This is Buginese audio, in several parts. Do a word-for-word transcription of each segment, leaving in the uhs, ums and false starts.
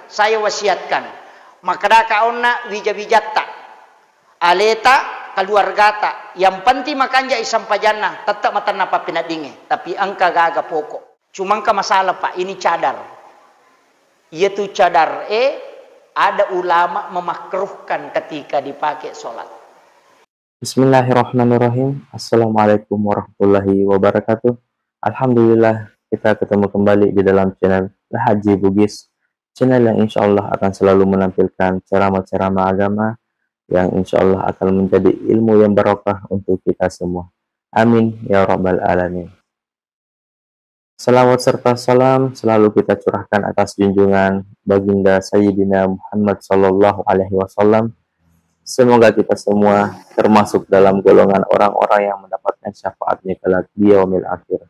Saya wasiatkan, makkedaka onna wija-wijatta, aleta, keluargata, yang penting makanjai sempajanna, tetap matenna pappeneddingnge, tapi engka gaga pokok. Cuma engka masalah, Pak, ini cadar. Iyatu cadar e, ada ulama memakruhkan ketika dipakai sholat. Bismillahirrahmanirrahim. Assalamualaikum warahmatullahi wabarakatuh. Alhamdulillah, kita ketemu kembali di dalam channel Haji Bugis, channel yang insya Allah akan selalu menampilkan ceramah-ceramah agama yang insya Allah akan menjadi ilmu yang barokah untuk kita semua. Amin ya rabbal alamin. Salawat serta salam selalu kita curahkan atas junjungan Baginda Sayyidina Muhammad sallallahu alaihi wasallam. Semoga kita semua termasuk dalam golongan orang-orang yang mendapatkan syafaatnya kelak di yaumil akhir.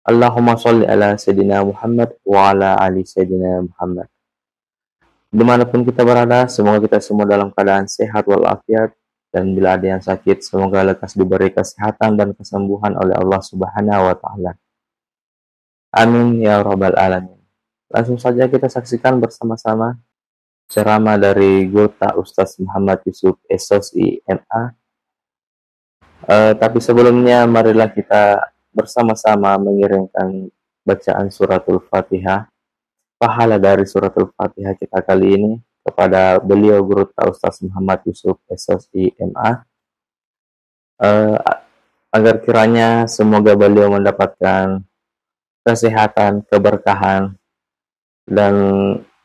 Allahumma sholli ala Sayyidina Muhammad wa ala ali Sayyidina Muhammad. Dimanapun kita berada, semoga kita semua dalam keadaan sehat walafiat, dan bila ada yang sakit, semoga lekas diberi kesehatan dan kesembuhan oleh Allah Subhanahu wa Ta'ala. Amin ya Rabbal Alamin. Langsung saja kita saksikan bersama-sama ceramah dari Gurta Ustaz Muhammad Yusuf, S O S I, M A. Eh, tapi sebelumnya, marilah kita bersama-sama mengiringkan bacaan Suratul Fatihah, pahala dari Suratul Fatihah kita kali ini kepada beliau Gurta Ustaz Muhammad Yusuf, S O S I, M A. Eh, a-, agar kiranya semoga beliau mendapatkan kesehatan, keberkahan, dan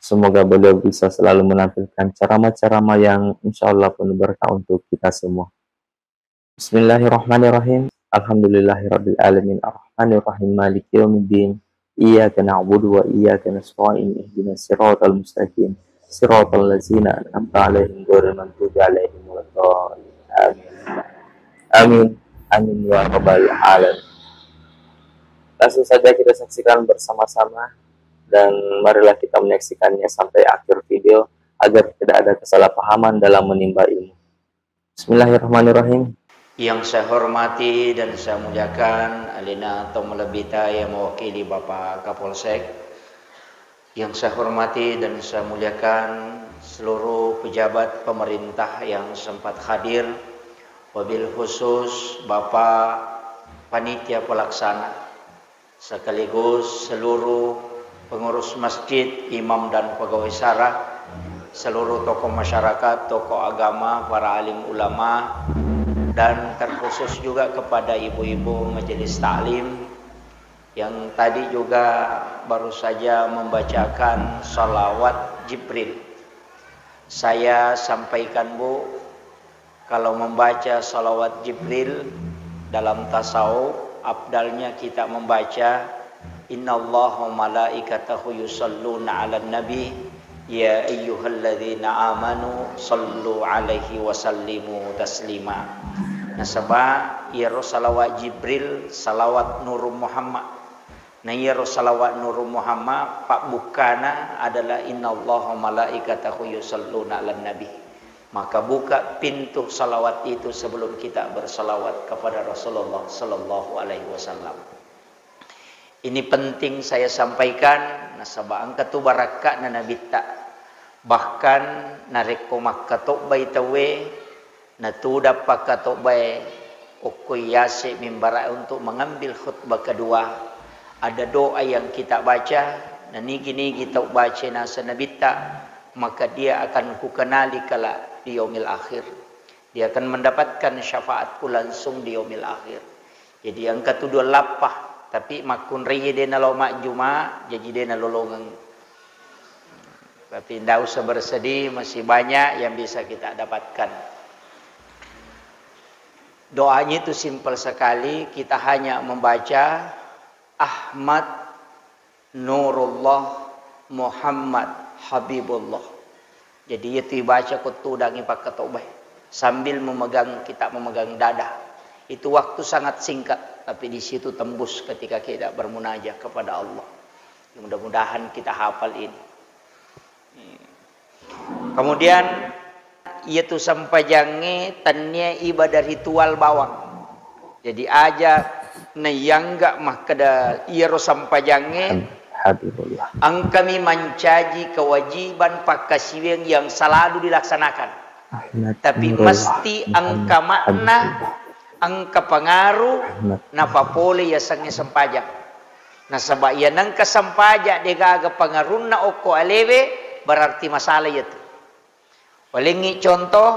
semoga beliau bisa selalu menampilkan ceramah-ceramah yang insya Allah penuh berkah untuk kita semua. Bismillahirrahmanirrahim. Alhamdulillahirabbil alamin, arrahmanirrahim, maliki yaumiddin. Iyyaka na'budu wa iyyaka nasta'in, ihdinas siratal mustaqim, siratal ladzina an'amta 'alaihim ghairil maghdubi 'alaihim waladdallin. Amin. Amin. Amin ya rabbal alamin. Langsung saja kita saksikan bersama-sama dan marilah kita menyaksikannya sampai akhir video agar tidak ada kesalahpahaman dalam menimba ilmu. Bismillahirrahmanirrahim. Yang saya hormati dan saya muliakan alena to malebbita yang mewakili Bapak Kapolsek. Yang saya hormati dan saya muliakan seluruh pejabat pemerintah yang sempat hadir, wabil khusus Bapak Panitia Pelaksana, sekaligus seluruh pengurus masjid, imam dan pegawai syara, seluruh tokoh masyarakat, tokoh agama, para alim ulama, dan terkhusus juga kepada ibu-ibu majelis taklim yang tadi juga baru saja membacakan salawat Jibril. Saya sampaikan, Bu, kalau membaca salawat Jibril dalam tasawuf, afdalnya kita membaca, "Innallaha wa malaikatahu yusalluna 'alan nabi, ya ayyuhalladzina amanu sallu 'alaihi wa sallimu taslima." Nasaba iyaro salawat Jibril, salawat Nurul Muhammad. Na iyaro salawat Nurul Muhammad, pabbukkana adalah, "Innallaha wa malaikatahu yusalluna 'alan nabi." Maka buka pintu salawat itu sebelum kita bersalawat kepada Rasulullah sallallahu alaihi wasallam. Ini penting saya sampaikan, nasaba engka tu barakka'na Nabitta. Bahkan narekko makkatobbai tauwe, natudang pakkatobbae okko yase mimbara untuk mengambil khutbah kedua, ada doa yang kita baca, na nigi-nigi tau baca naseng Nabitta, maka dia akan kukenali kelak di yaumil akhir. Dia akan mendapatkan syafaatku langsung di yaumil akhir. Jadi engka tu dua lappa, tapi makkunrai de nalo majjuma, jaji de nalolongeng. Tapi ndak usah bersedih, masih banyak yang bisa kita dapatkan. Doanya itu simpel sekali, kita hanya membaca Ahmad Nurullah Muhammad Habibullah. Jadi, itu ibaca ko tudangi pakkatobbae sambil memegang, kita memegang dada. Itu waktu sangat singkat, tapi di situ tembus ketika kita bermunajat kepada Allah. Mudah-mudahan kita hafal ini. Kemudian, iyatu sempajangnge tennia ibadah ritual bawang. Jadi, aja naiyangga makkeda iyaro sempajangnge Habibullah. Engkami mancaji kewajiban pakkasiwiang yang selalu dilaksanakan. Ahmad Tapi Nurullah mesti Muhammad engka makna, Habibullah. Engka pengaruh, Ahmad napapole yasengnge sempajang. Nasaba iya nengka sempajang degaga pengarunna okko alewe, berarti masalah iyatu. Walengngi contoh,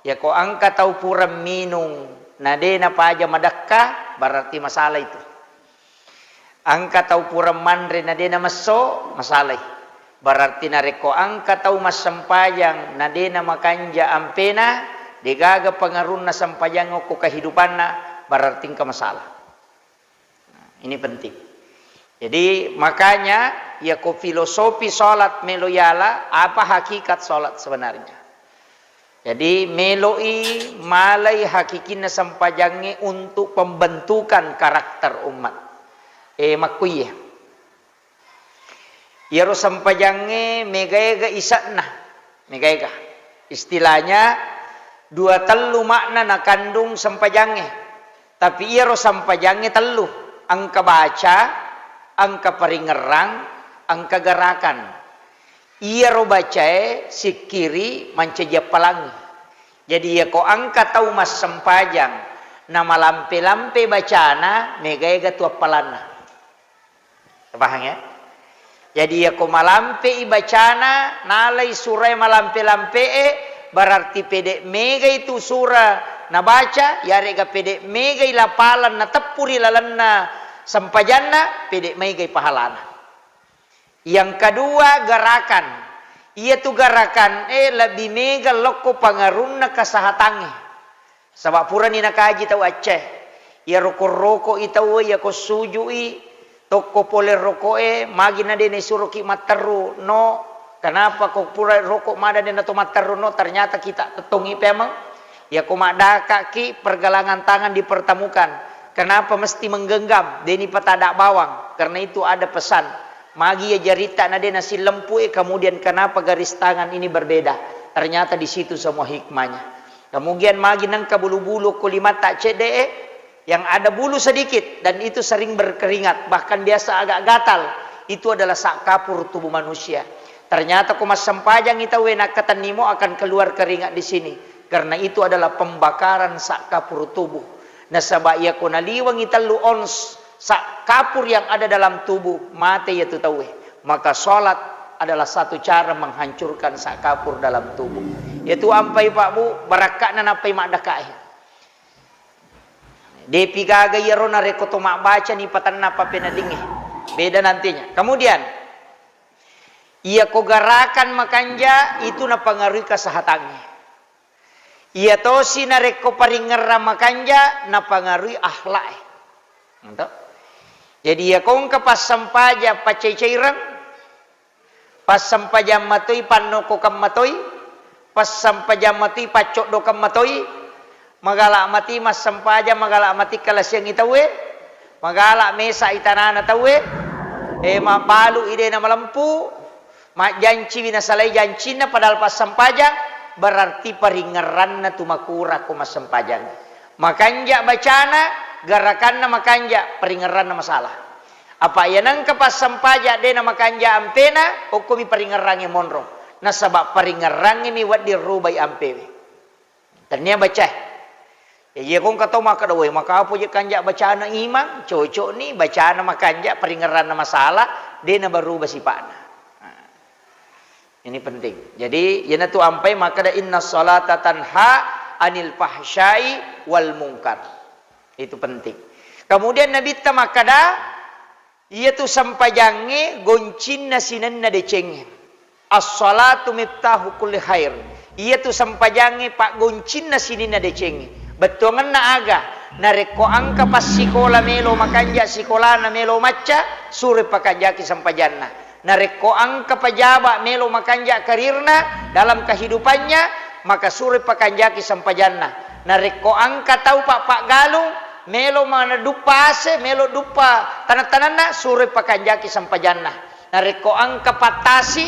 yako engka tau pura minung na de napaja madekka, berarti masalah itu. Engka tau pura manre na de namesso, masalai. Berarti narekko engka tau massempajang na de namakanja ampena, degaga pengarunna sempajang okko kehidupanna, berarti engka masalah. Nah, ini penting. Jadi, makanya, yako filosofi sholat melo yala, apa hakikat sholat sebenarnya? Jadi, meloi malai hakikinna sempajangnge untuk pembentukan karakter umat. Eh, makkuiye. Iyaro sempajangnge megaega ise'na, megaega. Istilahnya, dua tellu makna nakandung sempajangnge. Tapi iyaro sempajangnge tellu, engka baca, engka paringerrang, engka gerakan. Iyaro bacae sikkiri mancaji appalangngi. Jadi, iyako engka tau massempajang namalampe-lampe bacana, megaega tu appalanna. Pahang, ya? Jadi, yako malampe'i bacana, nalai surae malampe-lampe'e, berarti pede' megai tu sura nabaca, yarega pede' megai lapalan nateppu ri lalenna sempajanna, pede' megai pahalana. Yang kedua, gerakan. Iyatu gerakan e lebih mega lokko pangarunna kesehatangnge. Saba' purani nakaji tau acce. Iyaro ko roko'i tauwe, iyako suju'i, tokko pole roko'e, magi na de' naisuroki matteru, no? Kenapa ko pura roko' mada de' nato matteru, no? Ternyata kita tettongi pemeng. Iyako maddaka'ki, pergelangan tangan dipertemukan. Kenapa mesti menggenggam? De' nipatada bawang. Karena itu ada pesan. Magi iya jaritta na de' nasillempu'e, kemudian kenapa garis tangan ini berbeda? Ternyata di situ semua hikmahnya. Kemudian magi nengka bulu-bulu ko limatta cedde'e, yang ada bulu sedikit dan itu sering berkeringat, bahkan biasa agak gatal, itu adalah sak kapur tubuh manusia. Ternyata ko massempajangi tauwe nakkatennimo akan keluar keringat di sini, karena itu adalah pembakaran sak kapur tubuh. Nasaba' iyako naliwengi tellu ons sak kapur yang ada dalam tubuh, mate iyatu tauwe. Maka sholat adalah satu cara menghancurkan sak kapur dalam tubuh. Iyatu ampai, Pak, Bu, barakka'na nappai maddaka'e. De'pi gaga iyaro narekko to mabbacani patenna pappeneddingnge. Beda nantinya. Kemudian, iyako gerakan makanja itu napangaruhi kesehatangnge. Iya tosi narekko paringerrang makanja napangaruhi akhlak e. Ento? Jadi, iyako engka passempajang pacai-caireng, passempajang matoi, pannokkokang matoi, passempajang matoi, paccoddokang matoi, magala mati massempajang, magala mati kalasiangi tauwe, magala mesa itanana tauwe, e, mabbalu ide na malempu, majjanciwi nasalai jancinna padahal passempajang, berarti paringerranna tu makurang ko massempajang. Makanja bacana, gerakanna makanja, paringerranna masalah. Apa iya nengka passempajang de' namakanja ampena, okkomi paringerrangnge monro. Nasaba' paringerrangnge mi wedding rubai ampewe. Tennia bacae. Ya, iya kongka tau makkeda, "Woi, maka apa je kanja bacana imang?" Cocok ni bacana makanja, paringerranna masalah, de' nabaruba sipa'na. Nah, ini penting. Jadi, iyanatu ampai makkeda, "Inna salata tanha anil fahsyai wal munkar." Itu penting. Kemudian Nabitta makkeda, iyatu sempajangnge goncinna sinenna decengnge. As-salatu miftahu kulli khair. Iyatu sempajangnge paggoncinna sininna decengnge. Bettuangenna aga? Narekko engka passikola melo makanja sikolana melo macca, suro pakanjaki sempajanna. Narekko engka pejaba melo makanja karirna dalam kehidupannya, maka suroi pakanjaki sempajanna. Narekko engka tau pa-, paggalung melo maduppa ase, melo duppa taneng-tanenna, suroi pakanjaki sempajanna. Narekko engka pattasi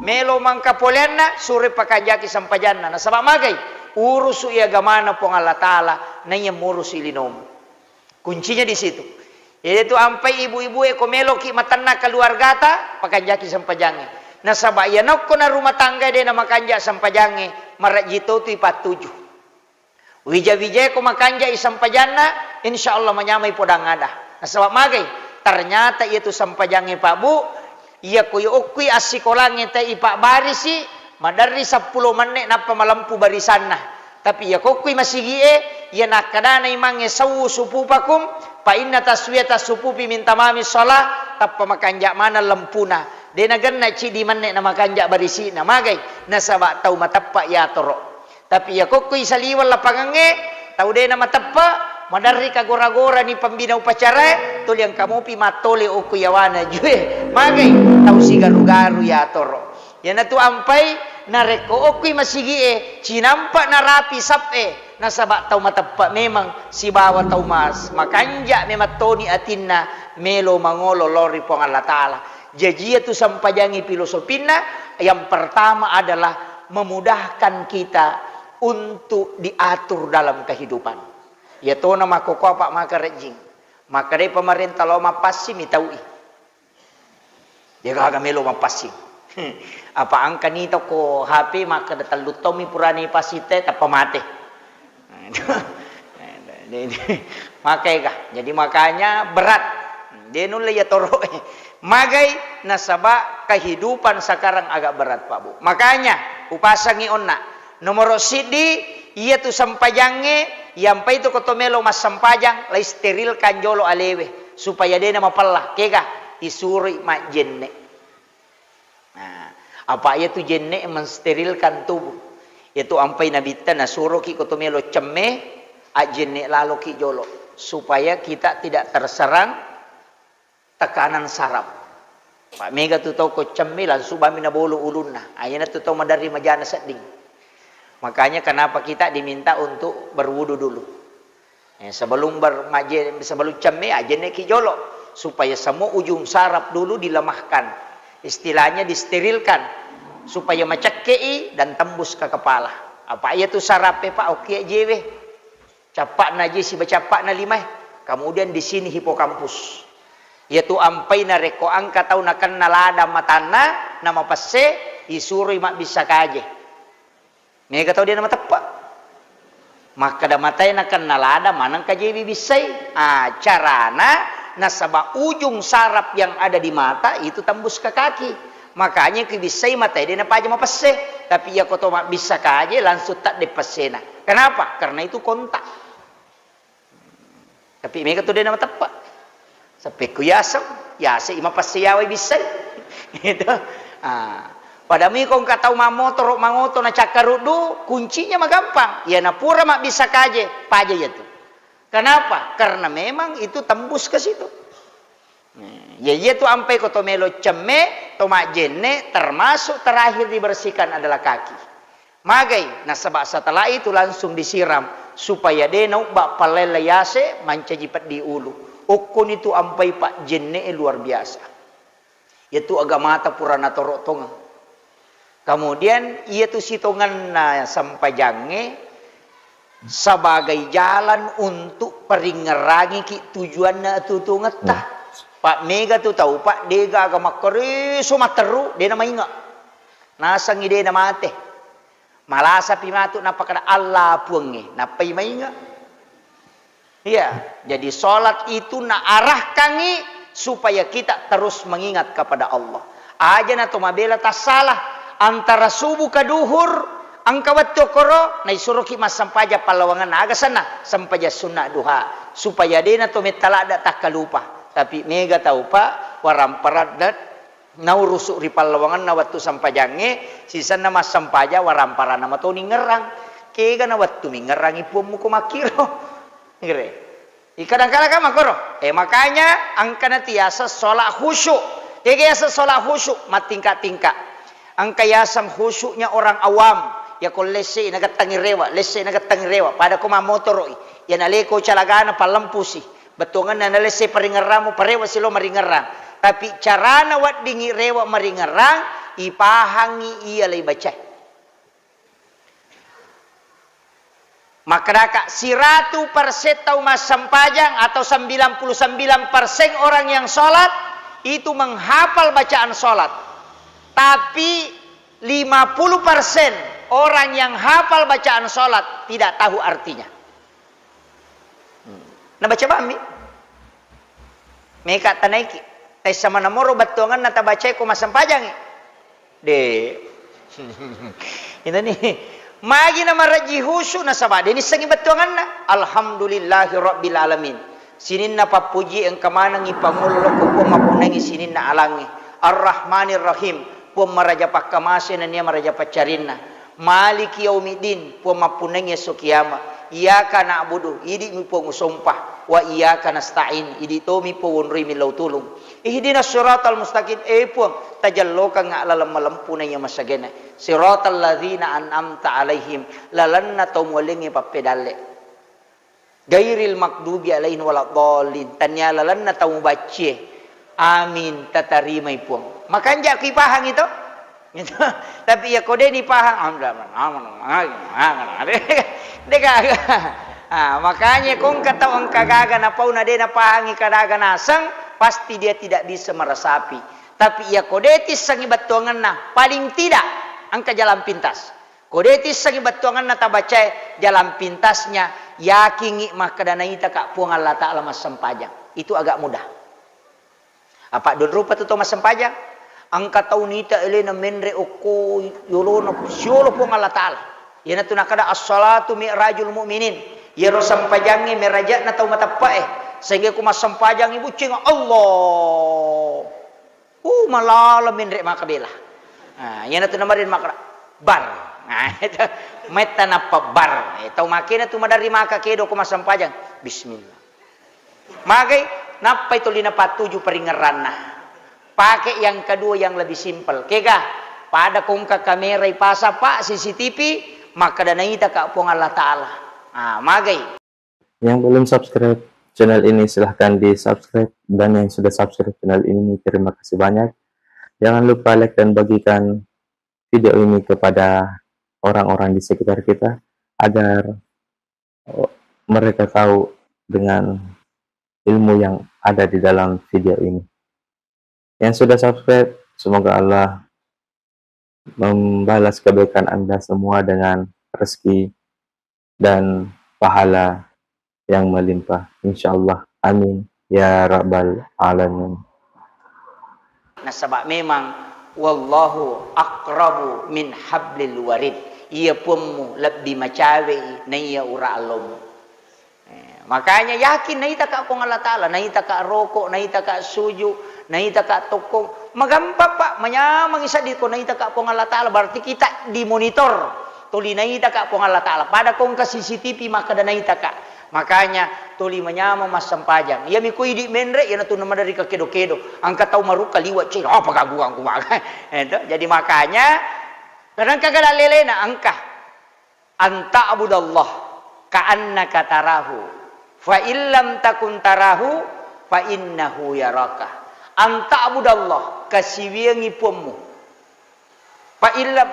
melo mangka poleanna, suroi pakanjaki sempajanna. Nasaba magai? Urusu i agamana Puang Allah Ta'ala, naiya murusu i linomu. Kuncinya di situ. Iyatu ampai ibu-ibue ko meloki matenna keluargata, pakanjaki sempajangnge. Nasaba iya nokko na rumah tangga de na makanja sempajangnge, marejji to tu ipattuju. Wija-wijae ko makanjai sempajanna, insya Allah manyamai podang ada. Nasaba magai, ternyata iyatu sempajangnge, Pak Bu, iya ko yokkui assikolangnge te ipabbarisi, maderri seppulo menne nappa malempu barisanna. Tapi iya kokkui masigi'e, iya nakkadana imangnge, "Sawwu sufufakum, fa inna taswiyata sufufi min tamami shalah," tappa makanja maneng lempuna. De nagenna cidi menne na makanja barisi'na. Magai? Nasaba tau mateppa yatoro. Tapi iya kokkui saliweng lapangangnge, tau de na mateppa, maderri kagora-gorani pembina upacarae, tuli engka mopi mattole okko yawana jue. Magai? Tau sigaru-garu yatoro. Iyanatu ampai, narekko okkui masigi'e, cinampa narapi sap'e, nasaba tau mateppa memang sibawa tau mas-, makanja memang toni atinna melo mangolo lao ri Puang Allah Ta'ala. Jaji iyatu sempajangnge filosofina, yang pertama adalah memudahkan kita untuk diatur dalam kehidupan. Iyatona makkokkoe, Pak, maka rejjing. Makkedai pemerintah lao mappassing, mitau'i. Degaga melo mappassing. Apa engka ni toko H P makkeda tellu tommi purani passing te tappa mate. Makaega. Jadi makanya berat. De nulle ya toro. Magai nasaba kehidupan sekarang agak berat, Pak Bu. Makanya upasangi onna. Nomoro siddi, iyatu sempajangnge, iyampai tu ko to melo massempajang, lai sterilkan jolo alewe, supaya de na mapella. Kega? Isuroi majjenne. Nah, apa iyatu jenne mensterilkan tubuh. Iyatu ampai Nabitta nasuroki ko to melo cemme, ajjenne laloki jolo, supaya kita tidak terserang tekanan saraf. Pak, mega tu tau ko cemme langsung bami nabolo ulunna. Ah, iyana tu tau maderri majana sedding. Makanya kenapa kita diminta untuk berwudu dulu. Eh, sebelum ber-, maje-, sebelum cemme, ajenneki jolo. Supaya semua ujung saraf dulu dilemahkan. Istilahnya disterilkan. Supaya macekkei dan tembus ke kepala. Apa iya tu sarape, Pak? Oke, jewe. Cappa'na ji siba cappa'na limae. Kemudian di sini hipokampus. Iyatu ampai narekko engka tau nakenna lada matanna, namapesse, isuroi mabbissa kaje. Mega tau de namateppa. Makkeda matae nakenna lada maneng kajewi bissai. Ah, carana nasaba ujung saraf yang ada di mata itu tembus ke kaki. Makanya ki bissai matae de napaja mapesse. Tapi iya ko to mabbissa kaje langsung tadde pessena. Kenapa? Karena itu kontak. Tapi mega tu de namateppa. Sappekku yaseng, yase ima passeyawai bissai. Gitu. Ah. Pada miko engka tau mammotoro, mangoto na cakkaruddu, kuncinya magampang. Iya napura mabbissa kaje, paja iya tu. Kenapa? Karena memang itu tembus ke situ. Nah, ya iya tu ampai ko to melo cemme, to majjenne, termasuk terakhir dibersihkan adalah kaki. Magai, nasaba setelah itu langsung disiram supaya de naubba pallaella yase mancaji peddi ulu. Okkoni tu ampai pajjenne luar biasa. Iyatu agamata pura natoro tongeng. Kemudian iyatu sitongenna sempajangnge sebagai jalan untuk paringngerangiki tujuanna atuo-tuongetta. Pak, mega tu tau, Pak, degaga makkareso matteru, de namainge. Nasengngi de namate. Malasapi matu nappakada, "Allah Puangnge," nappai mainge. Iya, jadi sholat itu naarahkangngi supaya kita terus mengingat kepada Allah. Aja na to mabela tassala antara subuh ke duhur, engka wettu koro naisuroki massempajang pallawangenna, aga senna, sempajang sunna duha, supaya de na to metta ladda takkalupa. Tapi mega tau, Pak, warang paraddat naurusu ri pallawangenna wettu sempajangnge, sisenna massempajang waramparana matoni ngerrang. Kega na wettu mingerrangi puammu ko makkiro. Ngere. Ikadang-kadang kan makkoro. Eh, makanya engka na tiasa sholat khusyuk. Kega yaseng sholat khusyuk? Mattingka-tingka. Engka yaseng khusyuknya orang awam. Ya ko lesse nagettangi rewa, lesse nagettangi rewa. Pada ko mammotoroi. Ya naleko calagana pallempusi. Bettuangenna nalesse paringerrammu, parewa silo maringerrang. Tapi carana weddingngi rewa maringerrang, ipahangngi iya laibacae. Makkedaka, siratu persen tau massempajang atau sembilan puluh sembilan persen orang yang sholat itu menghafal bacaan sholat. Tapi lima puluh persen orang yang hafal bacaan sholat tidak tahu artinya. Hmm. Nabaca bammi. Meka tanaiki. Taissa manamoro bettuanganna tabacai ko massempajangi. De. Inani. Magi na maraji husu nasaba de nissengi bettuanganna. Alhamdulillahi rabbil alamin. Sininna pappuji engka manengi pangullo ko Puang mappunnangi sininna alangnge. Ar-Rahmanir Rahim. Puang maraja pakkamase nennia maraja paccarinna. Maliki yaumiddin, Puang mappunnangi esso kiama. Iyyaka na'budu, idi'mi Puang usompa. Wa iyyaka nasta'in, idi tomi Puang wonroi millau tulung. Ihdinas siratal mustaqim, e Puang, tajallokangnga laleng malempu naiya masagena. Siratal ladzina an'amta alaihim, lalenna tau muallengnge pappedalle. Ghairil maghdubi alaihim waladdallin. Tania lalenna tau mubaccie. Amin. Tatarimai Puang. Makanja ki pahangi to? Gitu. Tapi iya ko de ni pahang, deka. Ah, makanya ko engka tau engka gaga napauna de napahangi kadaga naseng, pasti dia tidak bisa meresapi. Tapi iya ko de tissengi bettuanganna, paling tidak engka jalan pintas. Ko de tissengi bettuanganna tabacae jalan pintasnya, yakingngi makkeda naitaka Puang Allah Ta'ala massempajang. Itu agak mudah. Apa don rupa tu tau massempajang? Engka tau nita elena menre okko yolona siolo Puang Allah Ta'ala. Iyanatu nakada as-salatu mi'rajul mu'minin. Iyaro sempajangnge meraja'na tau mateppe'e. Sehingga ku massempajangngi buccinga Allah. Uh, malala menre makabela. Nah, iyanatu namarin makara bar. Nah, itu metta nappa bar. Eh, tau makena tu maderri maka kedo ko massempajang. Bismillah. Magai, nappai tuli napattuju paringerranna. Pakai yang kedua yang lebih simpel. Kega, pada kongka kamera ipasang, Pak, C C T V, makkeda naitaka Puang Allah Ta'ala. Ah, magai. Yang belum subscribe channel ini, silahkan di-subscribe. Dan yang sudah subscribe channel ini, terima kasih banyak. Jangan lupa like dan bagikan video ini kepada orang-orang di sekitar kita agar mereka tahu dengan ilmu yang ada di dalam video ini. Yang sudah subscribe, semoga Allah membalas kebaikan Anda semua dengan rezeki dan pahala yang melimpah. Insyaallah. Amin. Ya Rabbal Alamin. Nasaba memang, "Wallahu aqrabu min hablil warid." Iya Puammu lebbi macawei naiya ura allomu. Eh, makanya yakin naitaka Puang Allah Ta'ala, naitaka roko, naitaka suju, naitaka tokkong. Magampang, Pak, manyameng isaddi ko naitaka Puang Allah Ta'ala, berarti kita dimonitor. Tuli naitaka Puang Allah Ta'ala. Pada ko engka C C T V makkeda naitaka. Makanya tuli manyameng massempajang. Iyami ko idi menre, iyanatu namaderri kakedo-kedo. Engka tau marukka liwa, cih, apa gaguang ku maka. Itu. Jadi makanya, kadang kagala lelena engka. An ta'budallah ka'annaka tarahu, fa in lam takun tarahu, fa innahu yaraka. An ta'budallah, kasiwiangngi Puammu. Fa in lam,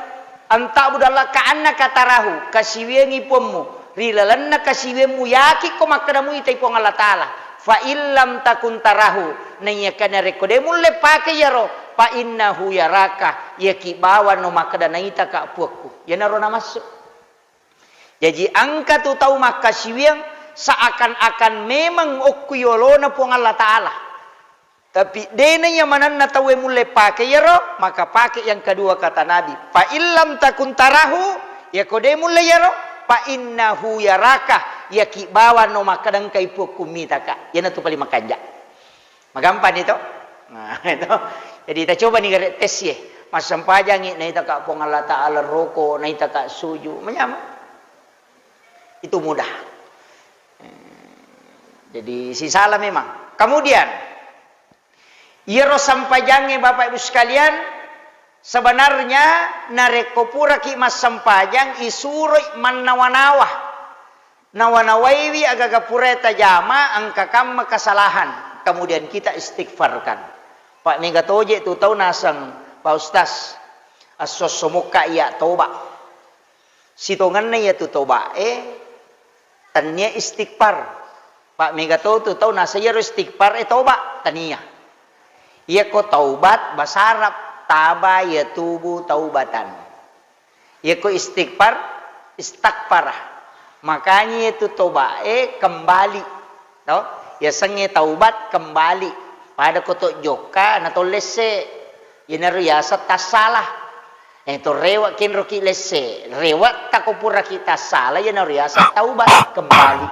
an ta'budallah ka'annaka tarahu, kasiwiangngi Puammu. Ri lalenna kasiwiammu, yakin ko makkeda muitai Puang Allah Ta'ala. Fa in lam takun tarahu, naiyakia narekko de mulle pake iyaro, fa innahu yaraka, iyaki bawano makkeda naitaka Puakku. Iyanaro namassu. Jaji, engka tu tau makkasiwiang seakan-akan memang okko yolona Puang Allah Ta'ala. Tapi de naiya manenna tauwe mulle pake iyaro, maka pake yang kedua kata Nabi, "Fa illam takun tarahu," iyako de mulle iyaro, "fa innahu yaraka," iyaki bawano makkeda engkai Puakku mitaka. Iyanatu paling makanja. Magampang ni to? Nah, itu. Jadi, kita coba ni gare tes ye. Massempajangi, naitaka Puang Allah Ta'ala roko, naitaka suju, manyameng. Itu mudah. Eh, jadi, sisala memang. Kemudian, iyaro sempajangnge, Bapak Ibu sekalian, sebenarnya narekko puraki massempajang, isuroi mannawa-nawa. Nawa-nawaiwi agaga purae tajama, engka kamma kesalahan, kemudian kita istighfarkan. Pak, mega toje tu tau naseng, Pak Ustaz, esso-esso mokka iya toba. Sitongenna iya tu toba e, Tania istighfar. Pak mega to tu tau nasa iyaro istighfar e toba, tania. Iyako taubat, bahasa Arab, taba yatubu taubatan. Iyako istighfar, istaghfara. Makanya itu toba e kembali. To? Yasengnge taubat kembali. Pada ko to jokka, na to lesse. Iyanaro yaseng tassala. Eh, to rewe' kenroki lesse. Rewe' tako puraki tassala, iyanaro yaseng taubat kembali.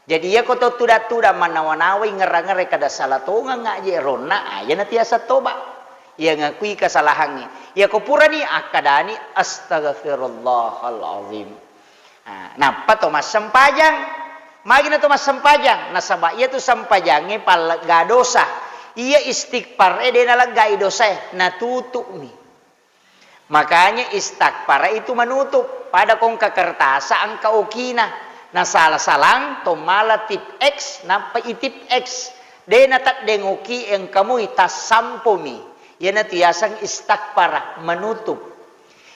Jadi, iyako to tuda-tuda mannawa-nawai ngerra-ngerra kada sala tongeng aje ronna, ah, iyana tiasa toba. Iya ngakui kesalahangnge. Iyako purani akkadani, "Astaghfirullahal azim." Ah, nappa to massempajang. Magina to massempajang? Nasaba iya tu sempajangnge pallegga dosa. Iya istighfar e de naleggai dosae, natutu'mi. Makanya istaghfara itu menutup. Pada ko engka kertasa engka okina. Nasala-salang to mala tip X, nappa itip X. De nateddeng oki engka mui tassampomi. Iyanatu yaseng istaghfara, menutup.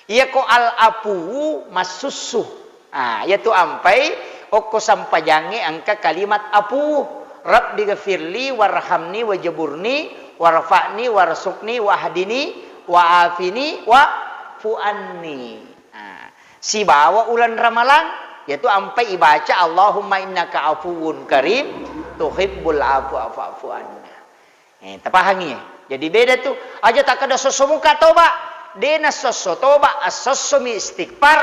Iyako al-afuwu massussu. Ah, iyatu ampai okko sempajangnge engka kalimat afuwu. Rabbi ghafirli warhamni wajaburni warfa'ni warzuqni wahdini wa'afini wa'fu anni. Ah, sibawa uleng ramalang, iyatu ampai ibaca, "Allahumma innaka afuwun karim, tuhibbul afwa fa'fu anna." Eh, tapahangi, eh? Jadi beda tu. Aja takkeda sosso muka toba. De nassosso toba, assossomi istighfar.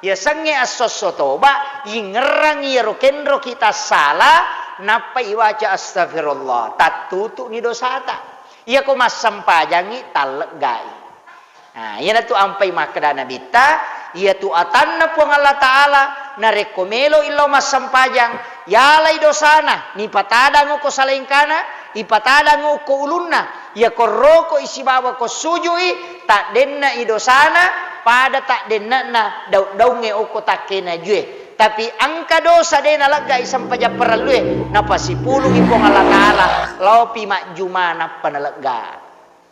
Yasengnge assosso toba, ingerrangi iyaro kenroki tassala, nappa iwaca astagfirullah. Tattutu'ni dosata. Iyako massempajangngi, talleggai. Nah, iyanatu ampai makkeda Nabitta, iyatu atanna Puang Allah Ta'ala, narekko melo illau massempajang, yalai dosana, nipatadang okko salengkana, ipatadang okko ulunna, iyako roko isibawa ko sujui, taddenna i dosana, pada taddennana daud-daungnge okko takkena jue. Tapi engka dosa de naleggai sempajang parellue, napasipulungi Puang Allah Ta'ala, laopi majjuma nappa nalegga.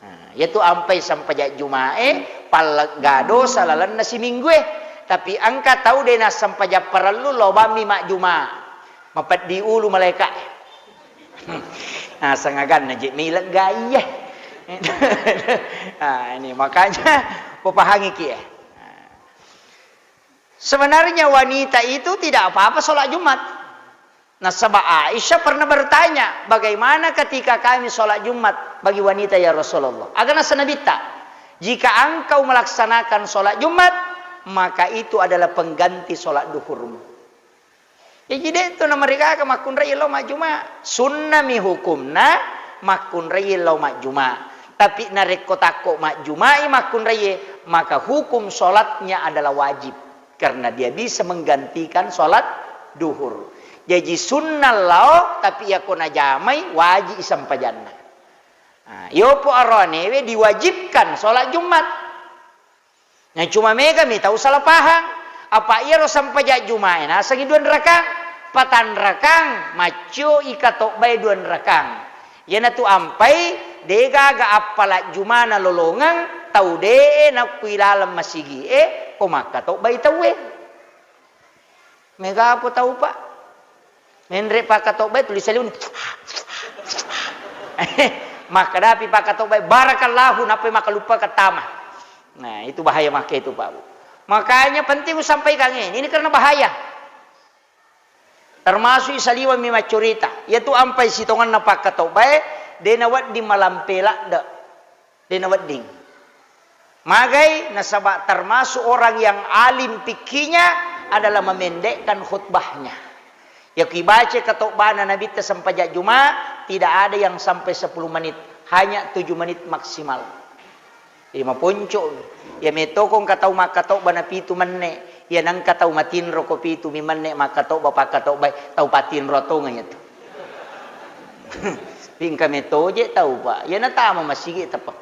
Nah, iyatu ampai sempajang Jumae, pallegga dosa lalenna siminggue. Tapi engka tau de nassempajang parellu, lobammi majjuma. Mapeddi ulu malaika. Nah, sengaganna je milegga iye. Nah, ini makanya popahangi ki, eh. Sebenarnya wanita itu tidak apa-apa sholat Jumat. Nasaba Aisyah pernah bertanya, "Bagaimana ketika kami sholat Jumat bagi wanita, ya Rasulullah?" Aga nasa Nabitta, "Jika engkau melaksanakan sholat Jumat, maka itu adalah pengganti sholat duhurmu." Jadi, de' tu namarigaka makkunrai lao majjuma. Sunnami hukumna makkunrai lao majjuma. Tapi narekko takko majjumai makkunrai, maka hukum sholatnya adalah wajib. Karena dia bisa menggantikan sholat duhur. Jaji sunnah lao, tapi iyako najamai, wajib isampajanna. Nah, yopo aroanewe diwajibkan sholat Jumat. Nah, cuma mega mi tau salah pahang. Apa iyaro sampajang Jumae nasengi dua rakang, patang rakang, maccio ika tobbae dua rakang. Iyanatu ampai, degaga appala Jumana lolongeng, tau de'e nakkui laleng masigi'e, ko makkatobbai tauwe. Megapo tau, Pak. Menre pakkatobbai tuli saliweng. Makkadapi pakkatobbai, "Barakallahu," nappai makkaluppa kattama. Nah, itu bahaya make itu, Pak, Bu. Makanya penting usampaikan ini, ini karena bahaya. Termasuk saliweng mi maccurita. Iyatu ampai sitongenna pakkatobbae, de nawedding malampe ladde. De nawedding. Magai, nasaba termasuk orang yang alim fikihnya adalah memendekkan khutbahnya. Yaku ibaca katobbana Nabitta sempajang Juma, tidak ada yang sampai sepuluh menit, hanya tujuh menit maksimal. Jadi maponco. Iya metoko engka tau makkatobba na pitu menne, iya nengka tau matinro ko pitu mi menne makkatobba, pakkatobbai, tau patinro tongeng iyatu. Engka metoje tau, Pak. Iya natama masigi tappa.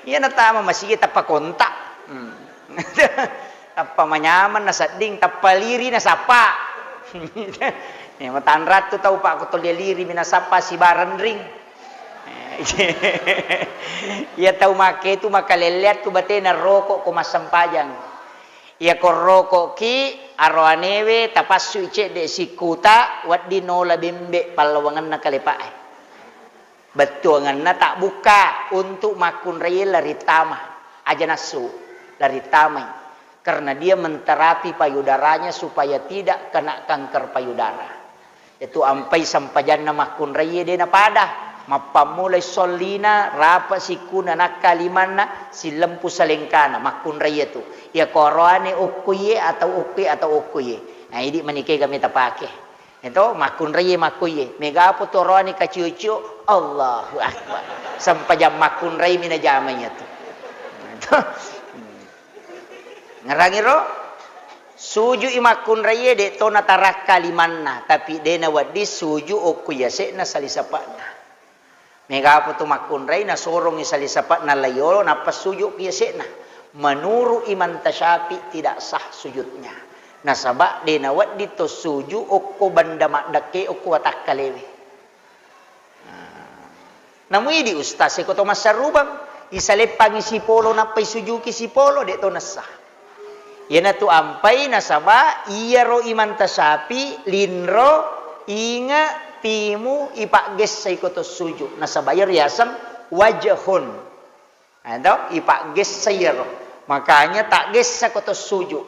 Iya natama masigi tappa kontak. Hmm. Tappa manyameng nasedding, tappa liri nasappa. Eh, matanra tu tau, Pak, ko tolli liri mi nasappa sibareng ring. Eh, iya tau make tu makalelleang tu batena roko ko massempajang. Iya korroko'ki aroanewe tapassui cedde sikkuta, wedding nola bembe pallawangenna kalepa e. Bettuangenna tabbukka untuk makkunraie larittama, aja nassu, larittamai. Karena dia menterapi payudaranya supaya tidak kena kanker payudara. Itu ampai sempajanna makkunraie de napada. Mappammulai sollina, rapa sikkuna, nakka limanna, sillempu salengkana, makkunraie tu. Iya koroane okkoie atau okkoie atau okkoie. Nah, idi manike kami tapake. Itu makkunraie makkoie. Megapo tu oroane kacio-cio, Allahu Akbar. Sempajang makkunrai mi najamai tu. Ngerangiro? Suju'i makkunraie de to natarakka limanna, tapi de nawedding suju okko yase'na salisapa'na. Megapo tu makkunrai nasorongi salisapa'na laiyolo nappa suju ki yase'na. Menurut Imam Tasyafi tidak sah sujudnya. Nasaba de nawedding to suju okko benda maddekke okko watakkalewe. Nah, namuidi ustaz eko to massarubang, isaleppangi sipolo nappa isujuki sipolo, de to nessa. Iyanatu ampai nasaba iyaro Imam Tasyafi linro inge timu ipaggessa iko to suju. Nasaba iyaro yaseng wajhun. Nah, to, ipaggessa iyaro. Makanya taggessa ko to suju.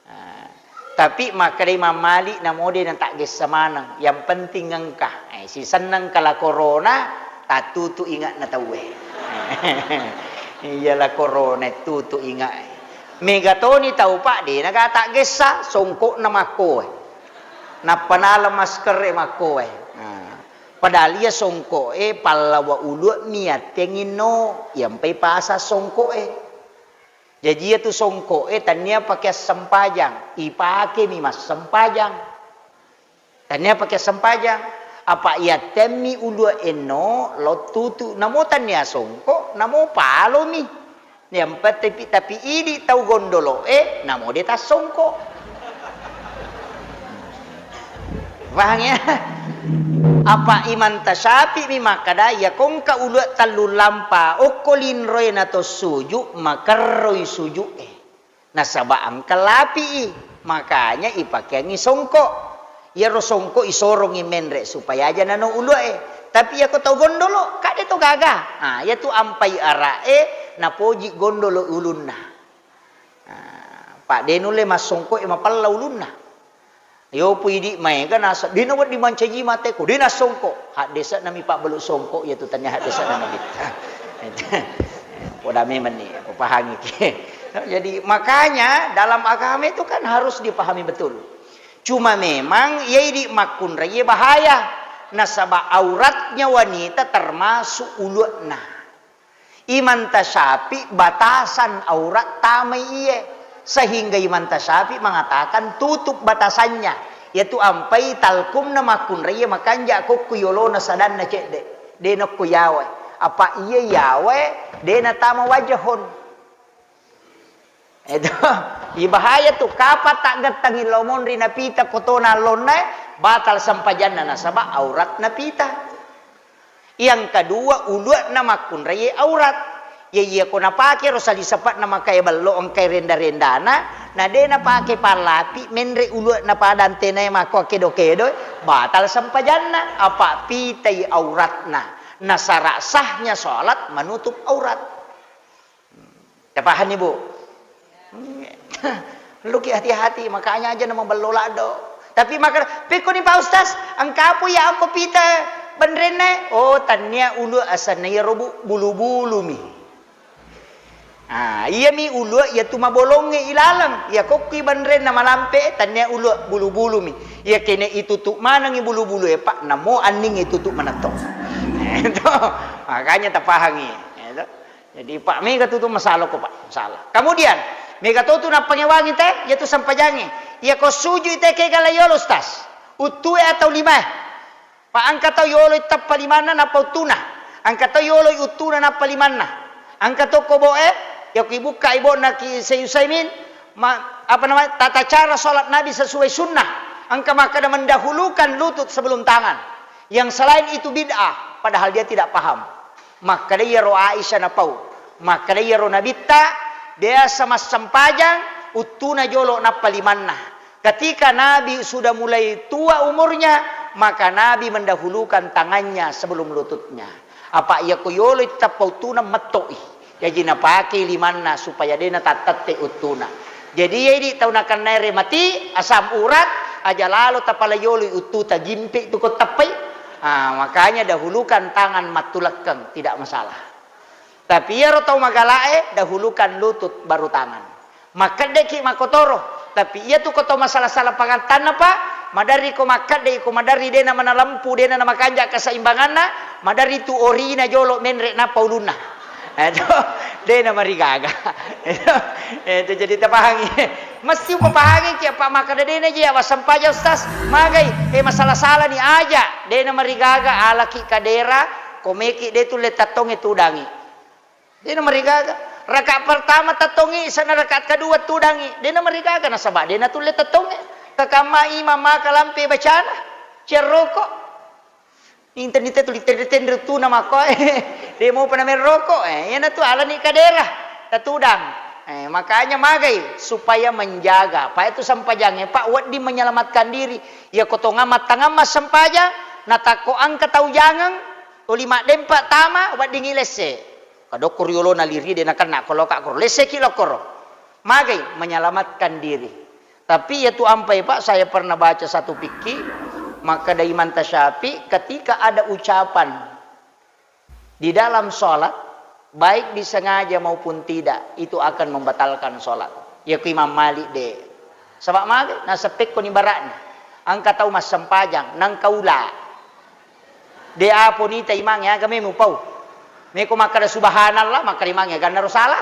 Nah, tapi makkedai Imam Malik namo de na taggessa maneng, yang penting engka. Eh, sisenna engka la corona, tattutu inge'na tauwe. Iya la corona, tutu inge'e. Mega toni tau, Pak, de naga taggessa songko'na makkoe. Nappa nala masker e makkoe. Nah, padahal iya songko'e pallawa ulu'mi yattengnginno, iyampai pasa songko'e. Jaji iyatu songko'e tannia pake assempajang, ipakemi massempajang. Tannia pake assempajang, apa iyattemmi ulu'e enno, lo tutu, namo tannia songko, namo palomi. Yang penting tapi idi tau gondolo'e, namo de tassongko. Pahang ya? Apa Imam Tasyafi mi makkada, iya kongka ulu'e tellu lampa, okko linroe na to suju, makerroi suju'e. Nasaba engka lapi'i, makanya ipakeangngi songko. Iyaro songko isorongngi menre supaya aja nano ulu'e. Tapi iyako tau gondolo, kade to gaga. Nah, iyatu ampai ara'e napoji gondolo ulunna. Nah, Pak, de nulle massongko'e mapella ulunna. Yopo idi maega naseng, de nawedding mancaji mateko, de nassongko. Haddese'na mi pabbalu songko, iyatu tania haddese'na Nabitta. Poda memenni, popahangiki. Jadi makanya dalam agama itu kan harus dipahami betul. Cuma memang iya idi makkunraie bahaya. Nasaba auratnya wanita termasuk ulu'na. Imam Tasyafi batasan aurat tamai iye, sehingga Imam Tasyafi mengatakan tutup batasannya, yaitu ampai talkumna makkunraie makanja kokku yolona sadanna cedde, de nokko yawae. Apa iye yawae de natama wajahon. Eto, ibahaya tu, kapang taggettengngi lao monri napita kotona allonna, batal sempajanna nasaba aurat napita. Yang kedua, ulu'na makkunraie aurat. Ya iya ko napake ro sali sapa'na makae bello engkai renda-rendana, na de napake pallapi menre ulu'na pada antenae makko kedo-kedo, batal sempajanna, apa pitai auratna. Nasara sahnya salat menutup aurat. Tapahanni, Bu? Luki hati-hati, makanya aja nama bello laddo. Tapi maka, pekkoni Pak Ustaz, engkapu ya angko pita benrenne? Oh, tannia ulu asanna ya robu bulu-bulu mi. Ah, iya mi ulu ya tu mabolonge ilaleng. Ya kokki benrenna malampe, tannia ulu bulu-bulu mi. Ya kene itutu manengi bulu-bulu e, Pak, namo anning itutu manetto. Itu. Makanya tapahangi. Itu. Jadi, Pak, mega tutu masalah ko, Pak. Masalah. Kemudian, mega totu nappangewangi te, yaitu sempajange. Iya ko sujui te kega la yolo, Ustaz. Uttue atau limae. Pak, engka tau yolo itappa limanna nappa uttuna. Engka tau yolo uttuna nappa limanna. Engka to ko boe, ya ko ibukka ibona ki Syekh Utsaimin, ma-, apa namanya, tata cara salat Nabi sesuai sunnah. Engka makkada mendahulukan lutut sebelum tangan. Yang selain itu bid'ah, padahal dia tidak paham. Makkeda iyaro Aisyah napau. Makkeda iyaro Nabitta, biasa massempajang, Uttuna jolo nappa limanna. Ketika Nabi sudah mulai tua umurnya, maka Nabi mendahulukan tangannya sebelum lututnya. Apa iya ko yolo tappa uttuna metto'i. Jaji napake limanna supaya de natattette uttuna. Jadi iya idi tau nakennae remati, asam urat, aja lalo tapala yolo uttuta jimpe tu ko tappai. Ah, makanya dahulukan tangan mattulekkeng, tidak masalah. Tapi iyaro tau magala'e, dahulukan lutut baru tangan. Makkeddeki makkotoro, tapi iyatu ko to masala-sala pangattanna, Pak, maderri ko makkedde, ko maderri dena manalempu, dena namakanja keseimbanganna, maderri tu orina jolo menre nappa ulunna. Eto, dena marigaga. Eto, eto jadi tapahangi. Mesti upapahangi ki apa makkeda dena ji awassempaja, Ustaz. Magai, eh, masala-sala ni aja, dena marigaga, alaki kadera, komeki de tulle tattonge tudangi. Dena marigaga. Rakaat pertama tattongi, sana rakaat kedua tudangi. Dena marigaga nasaba dena tulle tattonge. Kakamma imam maka lampe bacana. Cerroko. Inten-inten tuli tenre-tenre tuna makkoe. De mopa namerroko. Eh, iyanatu alani kadera. Tatudang. Eh, makanya magai supaya menjaga. Pak itu sempajangnge, Pak, wedding menyelamatkan diri. Iya ko tonga mattangamma sempajang, natakko engka tau jangeng, tuli maddempa tama, weddingi lesse. Kadokko riolona liri de nakenna, ko loka koro. Lesseki lokkoro. Magai menyelamatkan diri. Tapi iyatu ampai, Pak, saya pernah baca satu fikih, makkeda Imam Tasyafi, ketika ada ucapan di dalam sholat, baik disengaja maupun tidak, itu akan membatalkan sholat. Iya ku Imam Malik de. Saba magai, naseppekko ni bara'na. Engka tau massempajang, nangka ula. De apo nita imangnge aga memeng upau. Meko makkeda subhanallah, makkeda imangnge agannaro salah.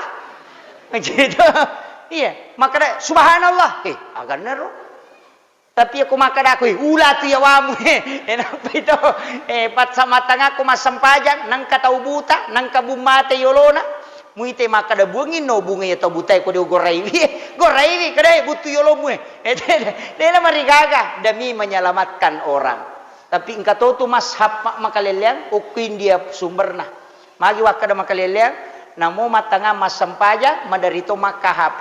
Gitu. Iya, makkeda subhanallah, eh, agannaro. Tapi aku makkeda aku, eh, ula tu yawamu, eh, enapa itu? Eh, patsa matangakku massempajang, nangka tau buta, nangka bummate yolona. Muite makkeda buangi no bunga ya tau butai ko de goraiwi, goraiwi, kedai butu yolomu, eh. Eh, de, de, de marigaga demi menyelamatkan orang. Tapi engka to tu mazhab ma-, makaleleang, okko India sumberna. Magi wakkeda makaleleang, namo mattangang massempajang, maderri to makka H P.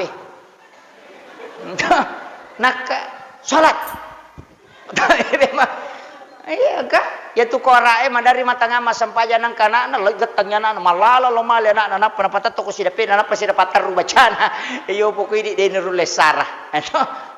Nakka, salat. Iya, engka. Iya tu kora'e, maderri mattangang massempajang nangka anakna, lo gettengi anakna, malala lo male anakna, nappa napatetto ko sideppe, nappa sida patterru bacana. Iyo, pokok ini de nurulle sara.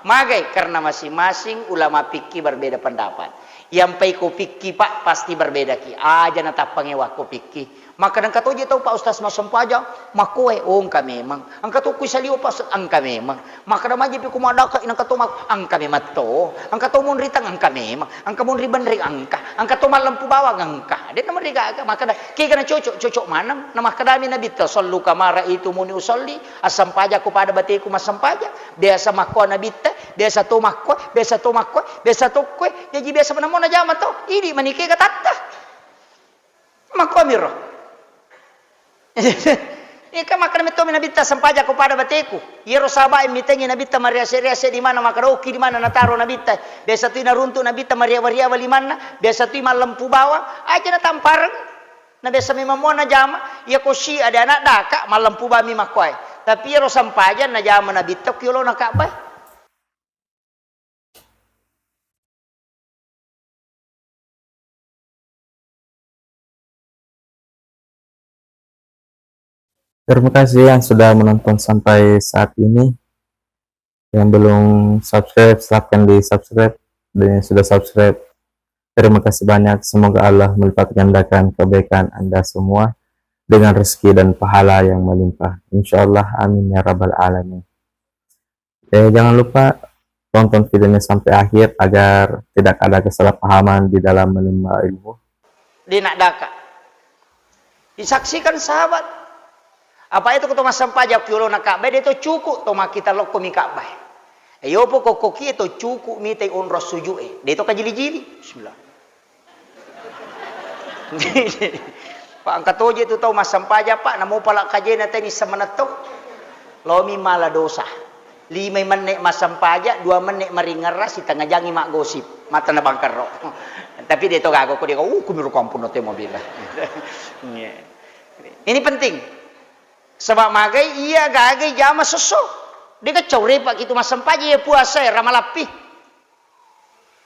Magai, karena masing-masing ulama fikih berbeda pendapat. Yampai ko fikih, Pak, pasti berbeda ki. Aja natappangewa ko fikih. Maka engka toje tau, Pak Ustaz, massempajang, makkoe, oh, engka memang. Engka to kui saliwa, Pak Ustaz, engka memang. Maka da maji pi ku madaka, engka to mak-, engka memang to. Engka to monri tang, engka memang. Engka monri benreng, engka. Engka to mallempu bawang, engka. De namarigaga, maka da, kega na cocok, cocok maneng. Na makkadami Nabitta, "Sallu kama ra'aitumuni usalli." Assempajang ko pada bateku massempajang. Biasa makko Nabitta, biasa to makko, biasa to makko, biasa to koe. Jaji biasa manamo najama to. Idi manike gatatta. Makko miro. Ika makkada metto mi Nabitta, "Sempajang ko pada bateku." Iyaro sahabat mitengi Nabitta mariase-riase di mana, makkada okki di mana nataro Nabitta. Biasa tu naruntuk Nabitta mariawa-riawa limanna, biasa tu mallempu bawang, aja natampareng. Na biasa memang mo najama, iya ko Syiah de anak daka, mallempu bami makkoe. Tapi iyaro sempajang najama Nabitta ki olona Ka'bah. Terima kasih yang sudah menonton sampai saat ini. Yang belum subscribe, silahkan di-subscribe. Dan yang sudah subscribe, terima kasih banyak. Semoga Allah melipat gandakan kebaikan Anda semua dengan rezeki dan pahala yang melimpah. Insya Allah, amin ya rabbal alamin. Eh, jangan lupa tonton videonya sampai akhir agar tidak ada kesalahpahaman di dalam menimba ilmu. Di nak daka. Disaksikan sahabat. Apa itu ko to massempajang ki olona Ka'bah, de to cukup to makkita lokko mi Ka'bah. E, yopo kokko kie to cukup mitai onrong sujud e. De to kajili-jili. Bismillah. Pak, engka toje tu tau massempajang, Pak, namo pala kajena teni semenetto. Lomi mala dosa. Lima menne massempajang, dua menne maringerra, sitengnga jangi maggosip. Mata na bangkerro. Tapi de to gaga ko de, uh, kumiro kampung no te mobil. Iya. Ini penting. Saba magai iya gagai jama sesso. De' gaccau repa' ki tu massempajang iya puasa e Ramalappi.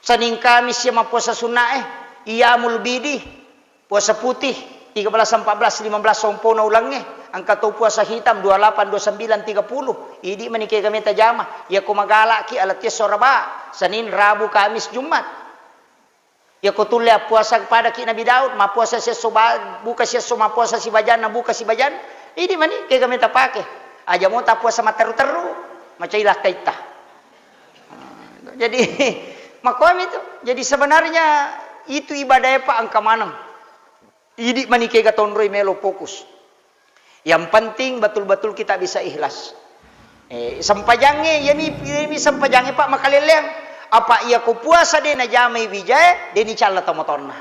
Senin Kamis iya mappuasa sunna' e, iyamul bidi, puasa putih, tiga belas, empat belas, lima belas sompona ulengnge, engka to puasa hitam dua lapan, dua sembilan, tiga puluh. Idi' mani kega meta jama, iyako magala'ki alatiesso raba, Senin, Rabu, Kamis, Jumat. Iyako tulle appuasa padaki Nabi Daud, mappuasa siesso ba-, buka siesso, mappuasa sibajanna, buka sibajanna. Idi' mani kega meta pake. Aja mo tappuasa matteru-teru, macai lakkaitta. Jadi, makomi tu. Jadi, sebenarnya itu ibadah e, Pak, engka maneng. Idi' mani kega tonroi melo fokus. Yang penting betul-betul kita bisa ikhlas. Eh, sempajangnge, iyami, iyami sempajangnge, Pak, makalelleang. Apa iyako puasa de' najamai wijae, de' nicalla tomatoanna.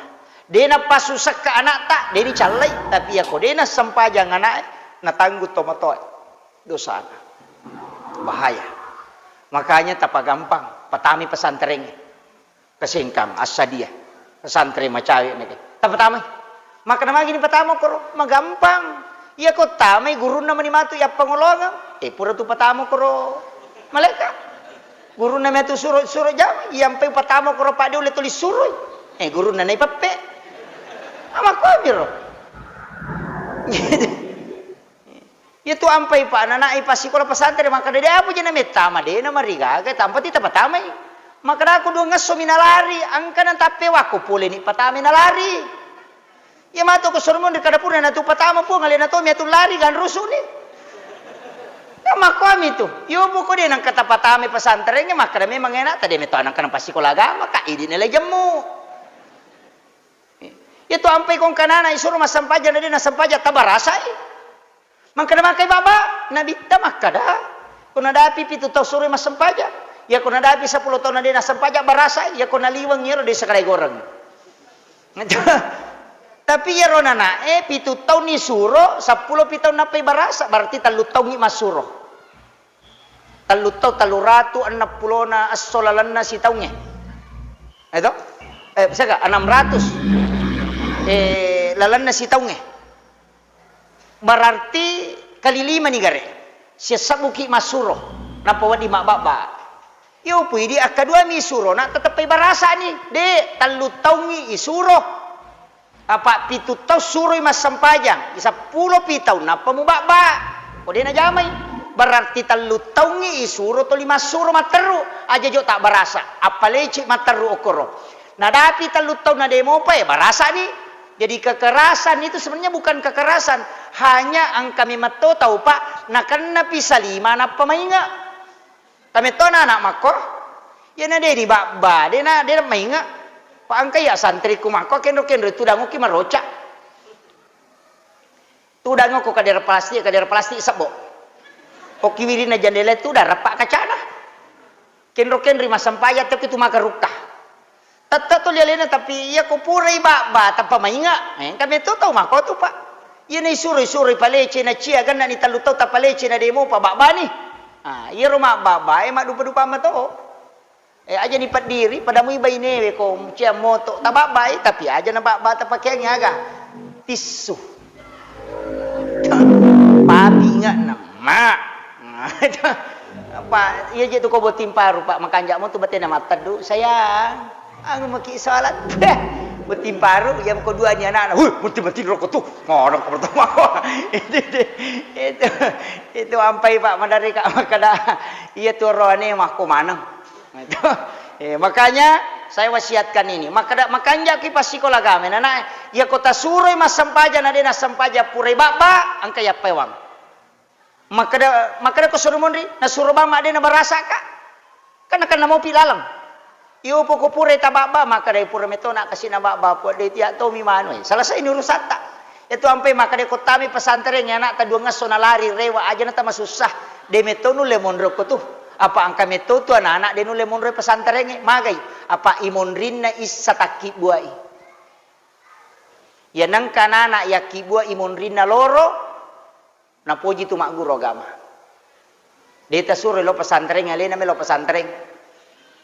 De' napassusakka anakta, de' nicallai. Tapi iyako de' nassempajang ana'e, natanggung tomatoae dosana. Bahaya. Makanya tapagampang, patamai pesantrengnge. Kesengkang, Assadia, pesantren macawe' neke. Tapatamai. Makkeda, "Magi ni patama koro?" Magampang. Iyako tamai gurunna mani matu yappangolongeng. Eh, pura tu patama koro malaeka'. Gurunna matu suro, suro jama. Iyampai patama koro padde ulle tuli suroi. Eh, gurunna naipeppe'. Amakkuamiro. Iyatu ampai pa anana'i passikola pesantren, makkeda, "De' apa je namettama, de' namarigaga, tampa ti tapatamai." Makkedako, "Duangesso mi nalari, engka natappewakko pole ni patamai nalari." Iya matu ko soro monri kada pura natu patama Puang, alena to mi atu lari ganrusu ni. Ya makkuami tu. Yo poko de' nangka tapatamai pesantrengnge, makkeda memang enakta de' metto anakna passikola agama, ka idi' nalai jemmu. Iyatu ampai ko engka anana isuro massempajang na de' nassempajang, tabarasai. Makkeda makai baba, Nabitta makkeda, ko nadapi pitu taung suroi massempajang. Iya ko nadapi seppulo taung na de' nassempajang, barasa. Iya ko naliweng iyaro de' sakadai goreng. Tapi iyaro nanae pitu taung ni suro, seppulo pi taung nappai barasa, berarti tellu taungngi massuro. Tellu taung, tellu ratu enneng pulona esso lalenna sitaungnge. Eto? Eh, siaga? Enam ratus. Eh, lalenna sitaungnge. Berarti kali lima ni gare. Siassebbuki massuro. Nappa wedding mabbabba. Yo pui di akkadua mi suro, na teteppai barasa ni. De', tellu taungngi isuro. Apa pitu taung suroi massempajang, seppulo pi taung nappa mubabba. Ko de' najamai, berarti tellu taungngi isuro toli massuro matteru, aja jo tabbarasa, appaleci matteru okkoro. Nadapi tellu taung na de' mopa, eh, barasani. Jadi kekerasan itu sebenarnya bukan kekerasan, hanya engka memetto tau, Pak, nakennapi salima nappa mainga. Tamettona anak makko, iyana de' ni babba, de' na, de' na mainga. Pa engka iya santriku makko, kenro-kenro tudang okki maroca. Tudang okko kadera plastik, kadera plastik sebbo. Okki wirinna jendela tudang, reppa kacana. Kenro-kenro massempajang, tapi tu maka rukka. Tette tuli alena, tapi iya ko purai babba tappa mainga. Eh, engka metto tau makko tu, Pak. Iyana isuro, isuro ipalece na cia, gennani tellu taung tapalece na de' mopa babbani. Ah, iyaro mabbabbae maddupa-dupa mato. Eh, aja ni peddiri, pada mui bainewe ko cia moto tababbai, tapi aja na babba tapakeangi aga. Tissu. Papi ingatna, Mak. Apa, iya je tu ko botting paru, Pak, makanja' mo tu batena matteddu, sayang. Anu maki salat. Beh, botting paru, iya ko dua ni anakna. Huh, mati-mati rokok tu. Ngono ko pertama. Itu, itu, itu, itu ampai, Pak, madare ka makkeda, iya tu roane makko maneng. Itu. Eh, makanya saya wasiatkan ini. Makkeda, makanja' ki passikola agama, nana, iya ko tasuroi massempajang, na de' nassempajang purai babba, engka yappewang. Makkeda, makkeda ko suro monri, nasuro bamma de' nabarasaka. Kan, kan namopi laleng. Iyo poko purai tababba, makkeda pura metto na kasi nababba, ko de' tia tomi manu, eh. Selesai ni urusatta. Itu ampai makkeda ko tami pesantren, ya, anakta duangesso nalari rewa, aja na tamasussa. De' metto nulle monro ko tu. Apa engka metto tu anak-anak de' nulle monro pesantren, eh. Magai. Apa imonrinna issa takkibbuai. Ya nengka anak-anak yakkibbuai imonrinna loro, Napoji tu magguru agama. De' tasuroi lao pesantren, alena melo pesantren.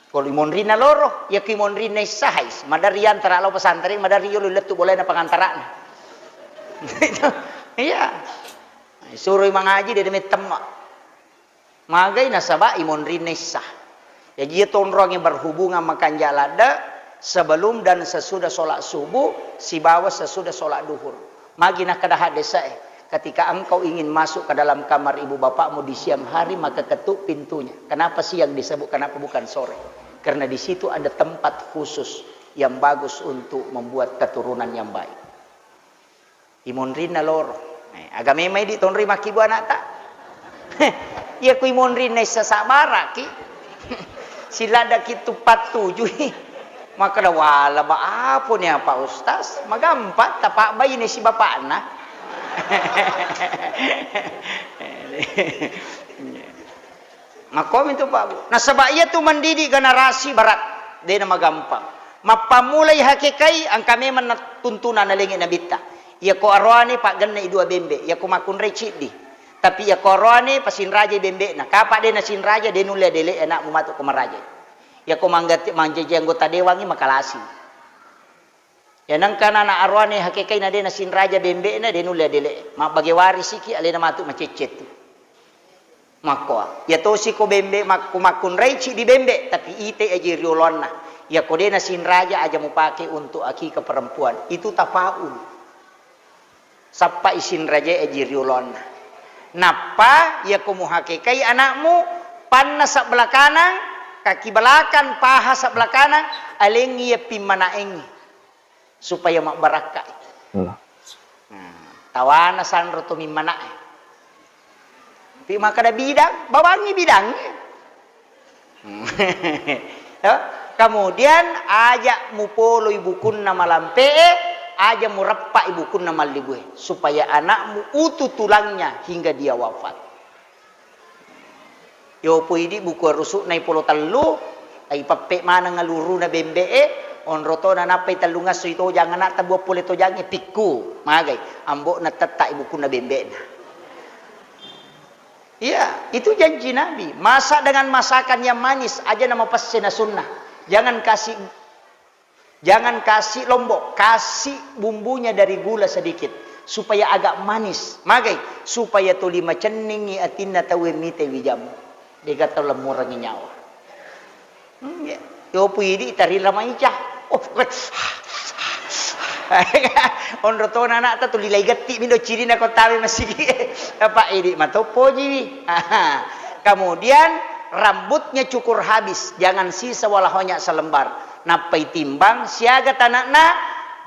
Ko imonrinna loro, iya ko imonrinna issahai, maderri antara lao pesantren, maderri yolo lettu bolaena pengantarana. Iya. Suroi mangaji de' mettemma. Magai nasaba imonrinna issa. Jaji, iya tonroangnge berhubungan makanja ladde sebelum dan sesudah sholat subuh sibawa sesudah sholat duhur. Magi nakkeda haddese'e, ketika engkau ingin masuk ke dalam kamar ibu bapakmu di siang hari, maka ketuk pintunya. Kenapa siang disebut, kenapa bukan sore? Karena di situ ada tempat khusus yang bagus untuk membuat keturunan yang baik. Imonrinna loro. Eh, aga memang idi tonroi makkibu anakta? Iya ku imonrinna issa sabbaraki. Siladaki tu pattujui. Makkeda, "Wala ba aponi apa, Ustaz? Magampang, tapabbaine si bapakna." Makkomi tu, Pak, Bu. Nasaba iya tu mendidik generasi berat, de na magampang. Mappammulai hakekai engka memang na tuntunan nalengngi nabitta. Iya ko aroane paggenna i dua bembe, iya ko makkunrai ciddi. Tapi iya ko aroane pasinrajai bembe'na. Kapa de nasinraja, de nulle adele anakmu matu ko marajai. Iya ko manggati-, manjaji anggota dewangngi makalasi. Iya nengka nana aroane hakekai na de nasinraja bembe'na, de nulle adele. Mabbage warisiki alena matu macecce tu. Makkoa. Iya tosi ko bembe makku-, makkunrai ciddi bembe, tapi ite aji rioloanna. Iya ko de nasinraja aja mupake untuk akika perempuan. Itu tafaul. Sappa isinrajae aji rioloanna. Nappa iya ko muhakekai anakmu, panna sebelah kanan, kaki belakang, paha sebelah kanan, alengngi iya pimmanaengngi. Supaya mabbarakkai. Allah. Nah, tawana sanro to mimmana'e. Tapi makkeda bidang, bawangngi bidangnge. To? Kemudian aja mupoloi bukunna malampe'e, aja mureppai bukunna mallibue, supaya anakmu utuh tulangnya hingga dia wafat. Yopo idi buku arusu'na ipolo tellu, ipeppe maneng aluruna bembe'e, onro tona nappai tellungesso itojang anakta buang pole tojangnge, pikku, magai, ambo'na tetta i bukunna bembe'na. Iya, itu janji Nabi. Masak dengan masakan yang manis, aja nama pesse na sunnah. Jangan kasih Jangan kasih lombok, kasih bumbunya dari gula sedikit, supaya agak manis. Magai, supaya tuli macenningi atinna tauwe mite wijamu. Dega tau lemmurengi nyawa. Hmm, ya. Yopu idi tarila maica. Oh, onro tona anakta tuli lai getti mindo cirina ko tawe masigi. Apa idi matoppo jiwi. Kemudian rambutnya cukur habis, jangan sisa wala hanya selembar. Nappai timbang siaga tanakna,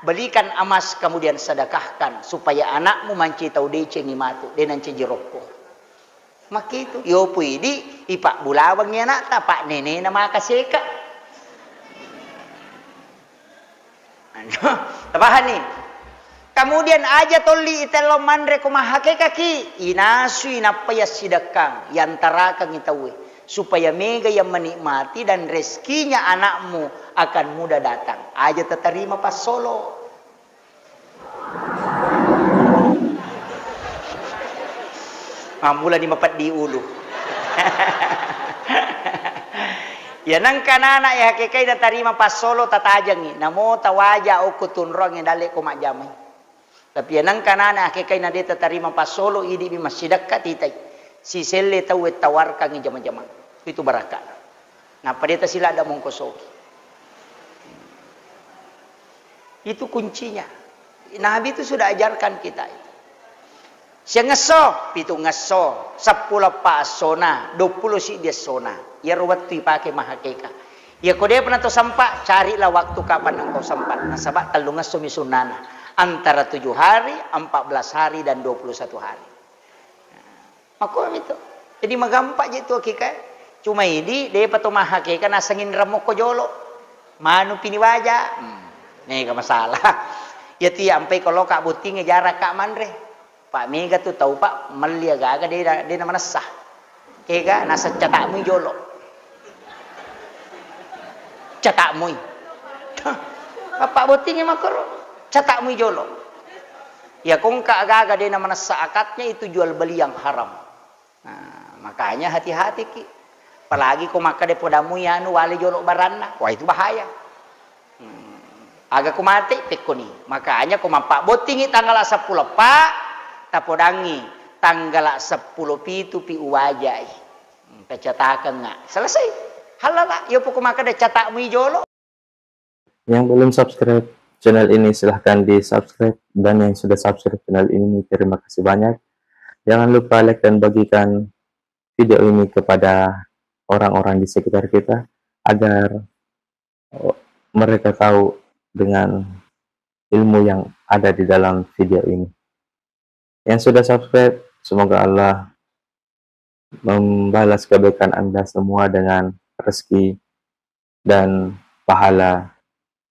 belikan emas, kemudian sedekahkan, supaya anakmu mancaji tau decengi matu, de nancaji rokko. Makkitu, yopu idi, ipabbulawangngi anakta, pak nenena maka seka. Anu, tapahani? Kemudian aja tolli itello manre ko mahakekaki, inasui nappa yassidekkang, yantarakangi tauwe, supaya mega yang menikmati dan rezekinya anakmu akan mudah datang. Aja tatarima passolo. Mammulani mapeddi ulu. Iya nengka nana ya hakekai natarima passolo tatajengi, namo tawaja okko tunrong dalle ko majjamai. Tapi iya nengka nana hakekai na de tatarima passolo, idi mi massidekka titai. Siselle tau tawarkangi jama-jama. Itu barakka. Nappa de tasiladda mongkosoki. Itu kuncinya. Nabi itu sudah ajarkan kita itu. Siangesso, pitungesso, seppulo eppa essona, duappulo siddi essona. Iyaro wettu ipake mahakeka. Iya ko depa nato sempa, carilah waktu kapan engkau sempat. Nasaba tellungesso mi sunnana. Antara tujuh hari, empat belas hari, dan dua puluh satu hari. Makkomi to. Jadi magampa je tu hakeka. Cuma idi depa to mahakeka naseng inreng mokko jolo. Manu pini waja. Hmm. Mega masalah. Iya tu iya ampai ko loka bottinge jaraka manre. Pak mega tu tau pak melli aga-aga de de na manessa. Kega naseng catak mui jolo. Catak mui. Pak bottinge makkoro. Catak mui jolo. Iya ko engka aga-aga de na manessa akadnya, itu jual beli yang haram. Nah, makanya hati-hati ki. Apalagi ko makkeda podamui anu wale jolo baranna. Wah, itu bahaya. Hmm. Aga ko mate pekkoni. Makanya ko mappabbottingi tanggal seppulo eppa, tapodangi tanggal seppulo pitu pi uwajai. Kecatakengnga. Selesai. Halala. Iya poko makkeda catakmu i jolo. Yang belum subscribe channel ini, silahkan di-subscribe. Dan yang sudah subscribe channel ini, terima kasih banyak. Jangan lupa like dan bagikan video ini kepada orang-orang di sekitar kita agar mereka tahu dengan ilmu yang ada di dalam video ini. Yang sudah subscribe, semoga Allah membalas kebaikan Anda semua dengan rezeki dan pahala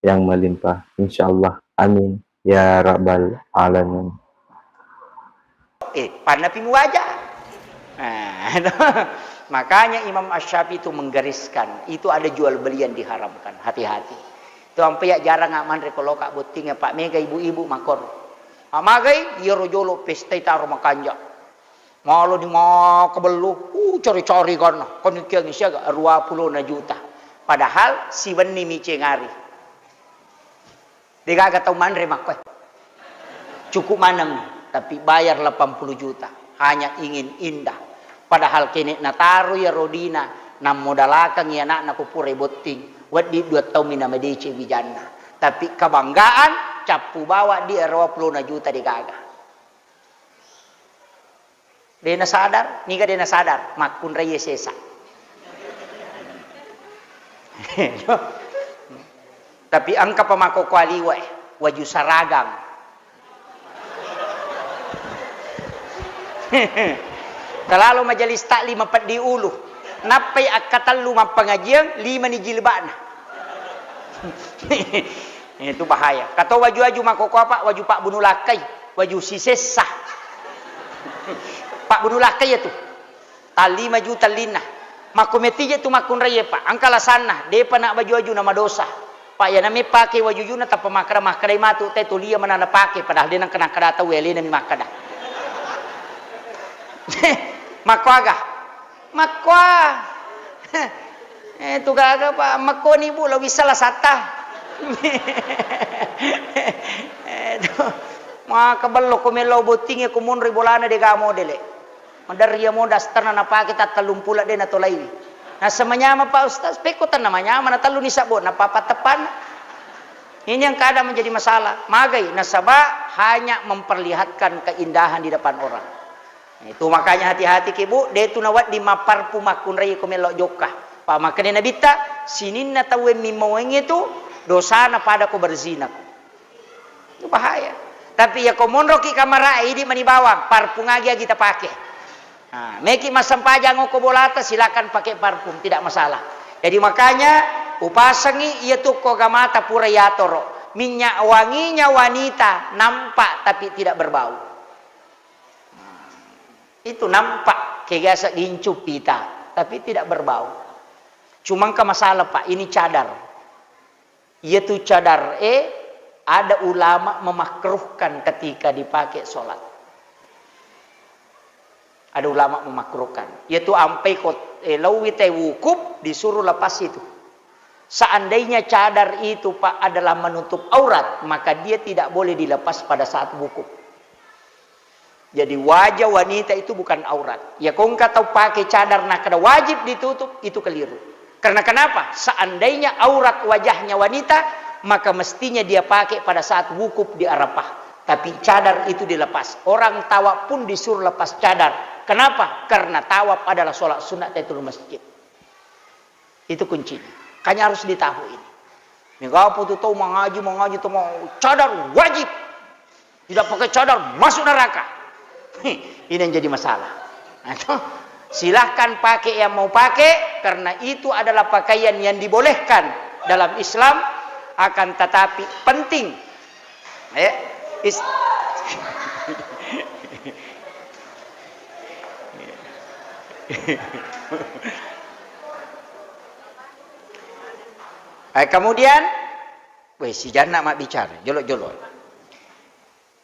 yang melimpah, insyaallah. Amin ya rabbal alamin. Eh, pannapi muwaja. Nah, makanya Imam Asy-Syafi'i itu menggariskan, itu ada jual beli yang diharamkan. Hati-hati. Itu ampe ya jarang manre ko loka botting ya, Pak, mega ibu-ibu makor. Amagai, iyaro jolo pesta itaro makanja. Malo di makabellu, uh, cari-cari kan. Kon ikiangi siaga dua puluh na juta. Padahal siwenni miceng ari. Degaga tau manre makkoe. Cukup maneng, tapi bayar delapan puluh juta. Hanya ingin indah. Padahal kene nataro ya rodina, nammodalakangi anakna ko pura botting, wedding dua taung mi namadeceng wijanna. Tapi kebanggaan, cappu bawa di dua puluh na juta degaga. De nasadar, niga de nasadar, makkunraie sesa. Tapi engka pa makkokkoe liwe, waju saragang. Talalo majelis taklim peddi ulu. Nappai akkatellu mappangajiang, lima ni jilbabna. Itu bahaya. Kato waju-waju makkokkoe apa, waju pabbunu lakkai, waju sisessa. Pabbunu lakkai itu. Tallima juta lina. Makko metije tu makkunraie, Pak. Engka alasanna, depa na waju-waju na madosa. Pak, iyana mepake waju-wajuna tappa makkeda-makkedai matu te tulia mana napake, padahal de nengka nakkeda tau elena mi makkeda. Makko aga? Makkoa. Eh, tu gaga, Pak, makkoni, Bu, lo wissala satta. Eh, tu. Maka bello ko melo botting ko monro bolana de ga modele. Maderri iyamo dasterna napake tattellung pula de natolaiwi. Nasa manyama, Pak Ustaz, pekko tanna manyama na tellu ni sabbo na papa teppanna. Ini yang kadang menjadi masalah. Magai nasaba hanya memperlihatkan keindahan di depan orang. Itu makanya hati-hati ki, Bu, de tu nawedding mapparfum makkunrai ko melo jokka. Pa makkeda Nabitta, sininna tauwe mimmoengnge tu dosana pada ko berzina. Itu bahaya. Tapi ya ko monroki kamara, idi mani bawang, parfum agi-agi tapake. Nah, meki massempajang ko bolata, silakan pakai parfum, tidak masalah. Jadi makanya upasangi iya tu ko gamata pura yatoro. Minyak wanginya wanita nampak tapi tidak berbau. Itu nampak kegasa gincu pita, tapi tidak berbau. Cuma engka masalah, Pak, ini cadar. Iya tu cadar, eh, ada ulama memakruhkan ketika dipakai sholat. Ada ulama memakruhkan. Iya tu ampai kot, eh, lauwi te wukuf disuruh lepas itu. Seandainya cadar itu, Pak, adalah menutup aurat, maka dia tidak boleh dilepas pada saat wukuf. Jadi wajah wanita itu bukan aurat. Ya, ko engka tau pakai cadar nakkeda wajib ditutup, itu keliru. Karena kenapa? Seandainya aurat wajahnya wanita, maka mestinya dia pakai pada saat wukuf di Arafah. Tapi cadar itu dilepas. Orang tawaf pun disuruh lepas cadar. Kenapa? Karena tawaf adalah sholat sunat tahiyatul masjid. Itu kuncinya. Makanya harus ditahu ini. Mega apa tu tau mangaji, mangaji tu mau cadar wajib. Tidak pakai cadar masuk neraka. Ini yang jadi masalah. Nah, itu. Silahkan pakai yang mau pakai, karena itu adalah pakaian yang dibolehkan dalam Islam, akan tetapi penting. Eh, is- Eh, kemudian, weh, si Janna mabbicara, jolo-jolo.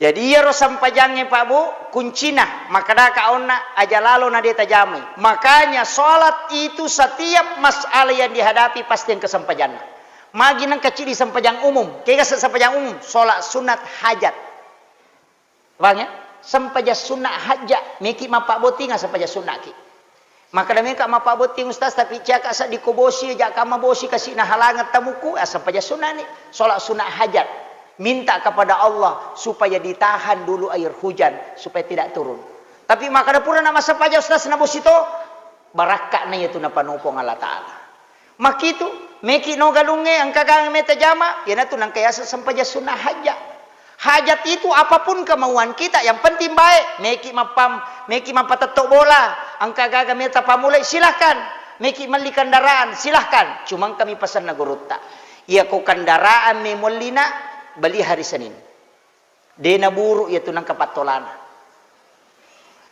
Jadi, iyaro sempajangnge, Pak Bu, kuncina, makkedaka onna aja lalo na de tajamai. Makanya, sholat itu setiap masalah yang dihadapi pasti engka sempajanna. Magi nengka cidi sempajang umum, kega se-, sempajang umum, sholat sunat hajat. Paham ya? Sempajang sunat hajat, meki mappabbottinga sempajang sunat ki. Makkeda meka mappabotting ustaz, tapi ciaka seddi ko bosi, aja kamma bosi kasi nahalangeng tamuku, asempajang sunnah ni, sholat sunnah hajat. Minta kepada Allah supaya ditahan dulu air hujan supaya tidak turun. Tapi makkeda pura na massempajang ustaz na bosi to, barakka na iya tu napanopong Allah Ta'ala. Makitu, meki no galungnge engka gaga meta jama, iyanatu nengka yaseng sempajang sunnah hajat. Hajat itu apapun kemauan kita, yang penting baik. Meki mappam, meki mappatetto bola, engka gaga meta pamulai, silahkan. Meki melli kendaraan, silahkan. Cuma engka mi pesanna gurutta. Iya ko kendaraan me muellina, beli hari Senin. De naburu iyatu nengka pattolana.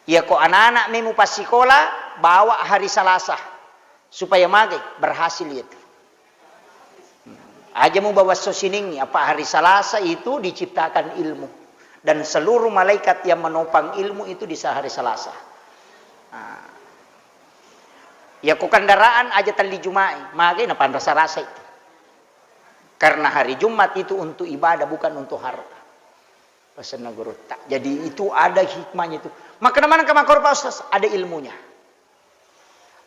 Iya ko anak-anak me mupassikola, bawa hari Salasa. Supaya magai, berhasil iyatu. Aja mubawa esso siningngi, apa hari Salasa itu diciptakan ilmu. Dan seluruh malaikat yang menopang ilmu itu di hari Salasa. Nah. Iya ko kendaraan aja telli Jumai, magai napanrasa-rasa itu. Karena hari Jumat itu untuk ibadah, bukan untuk harta. Pesanna gurutta. Jadi itu ada hikmahnya itu. Makkeda maneng ka makkoro Pak Ustaz, ada ilmunya.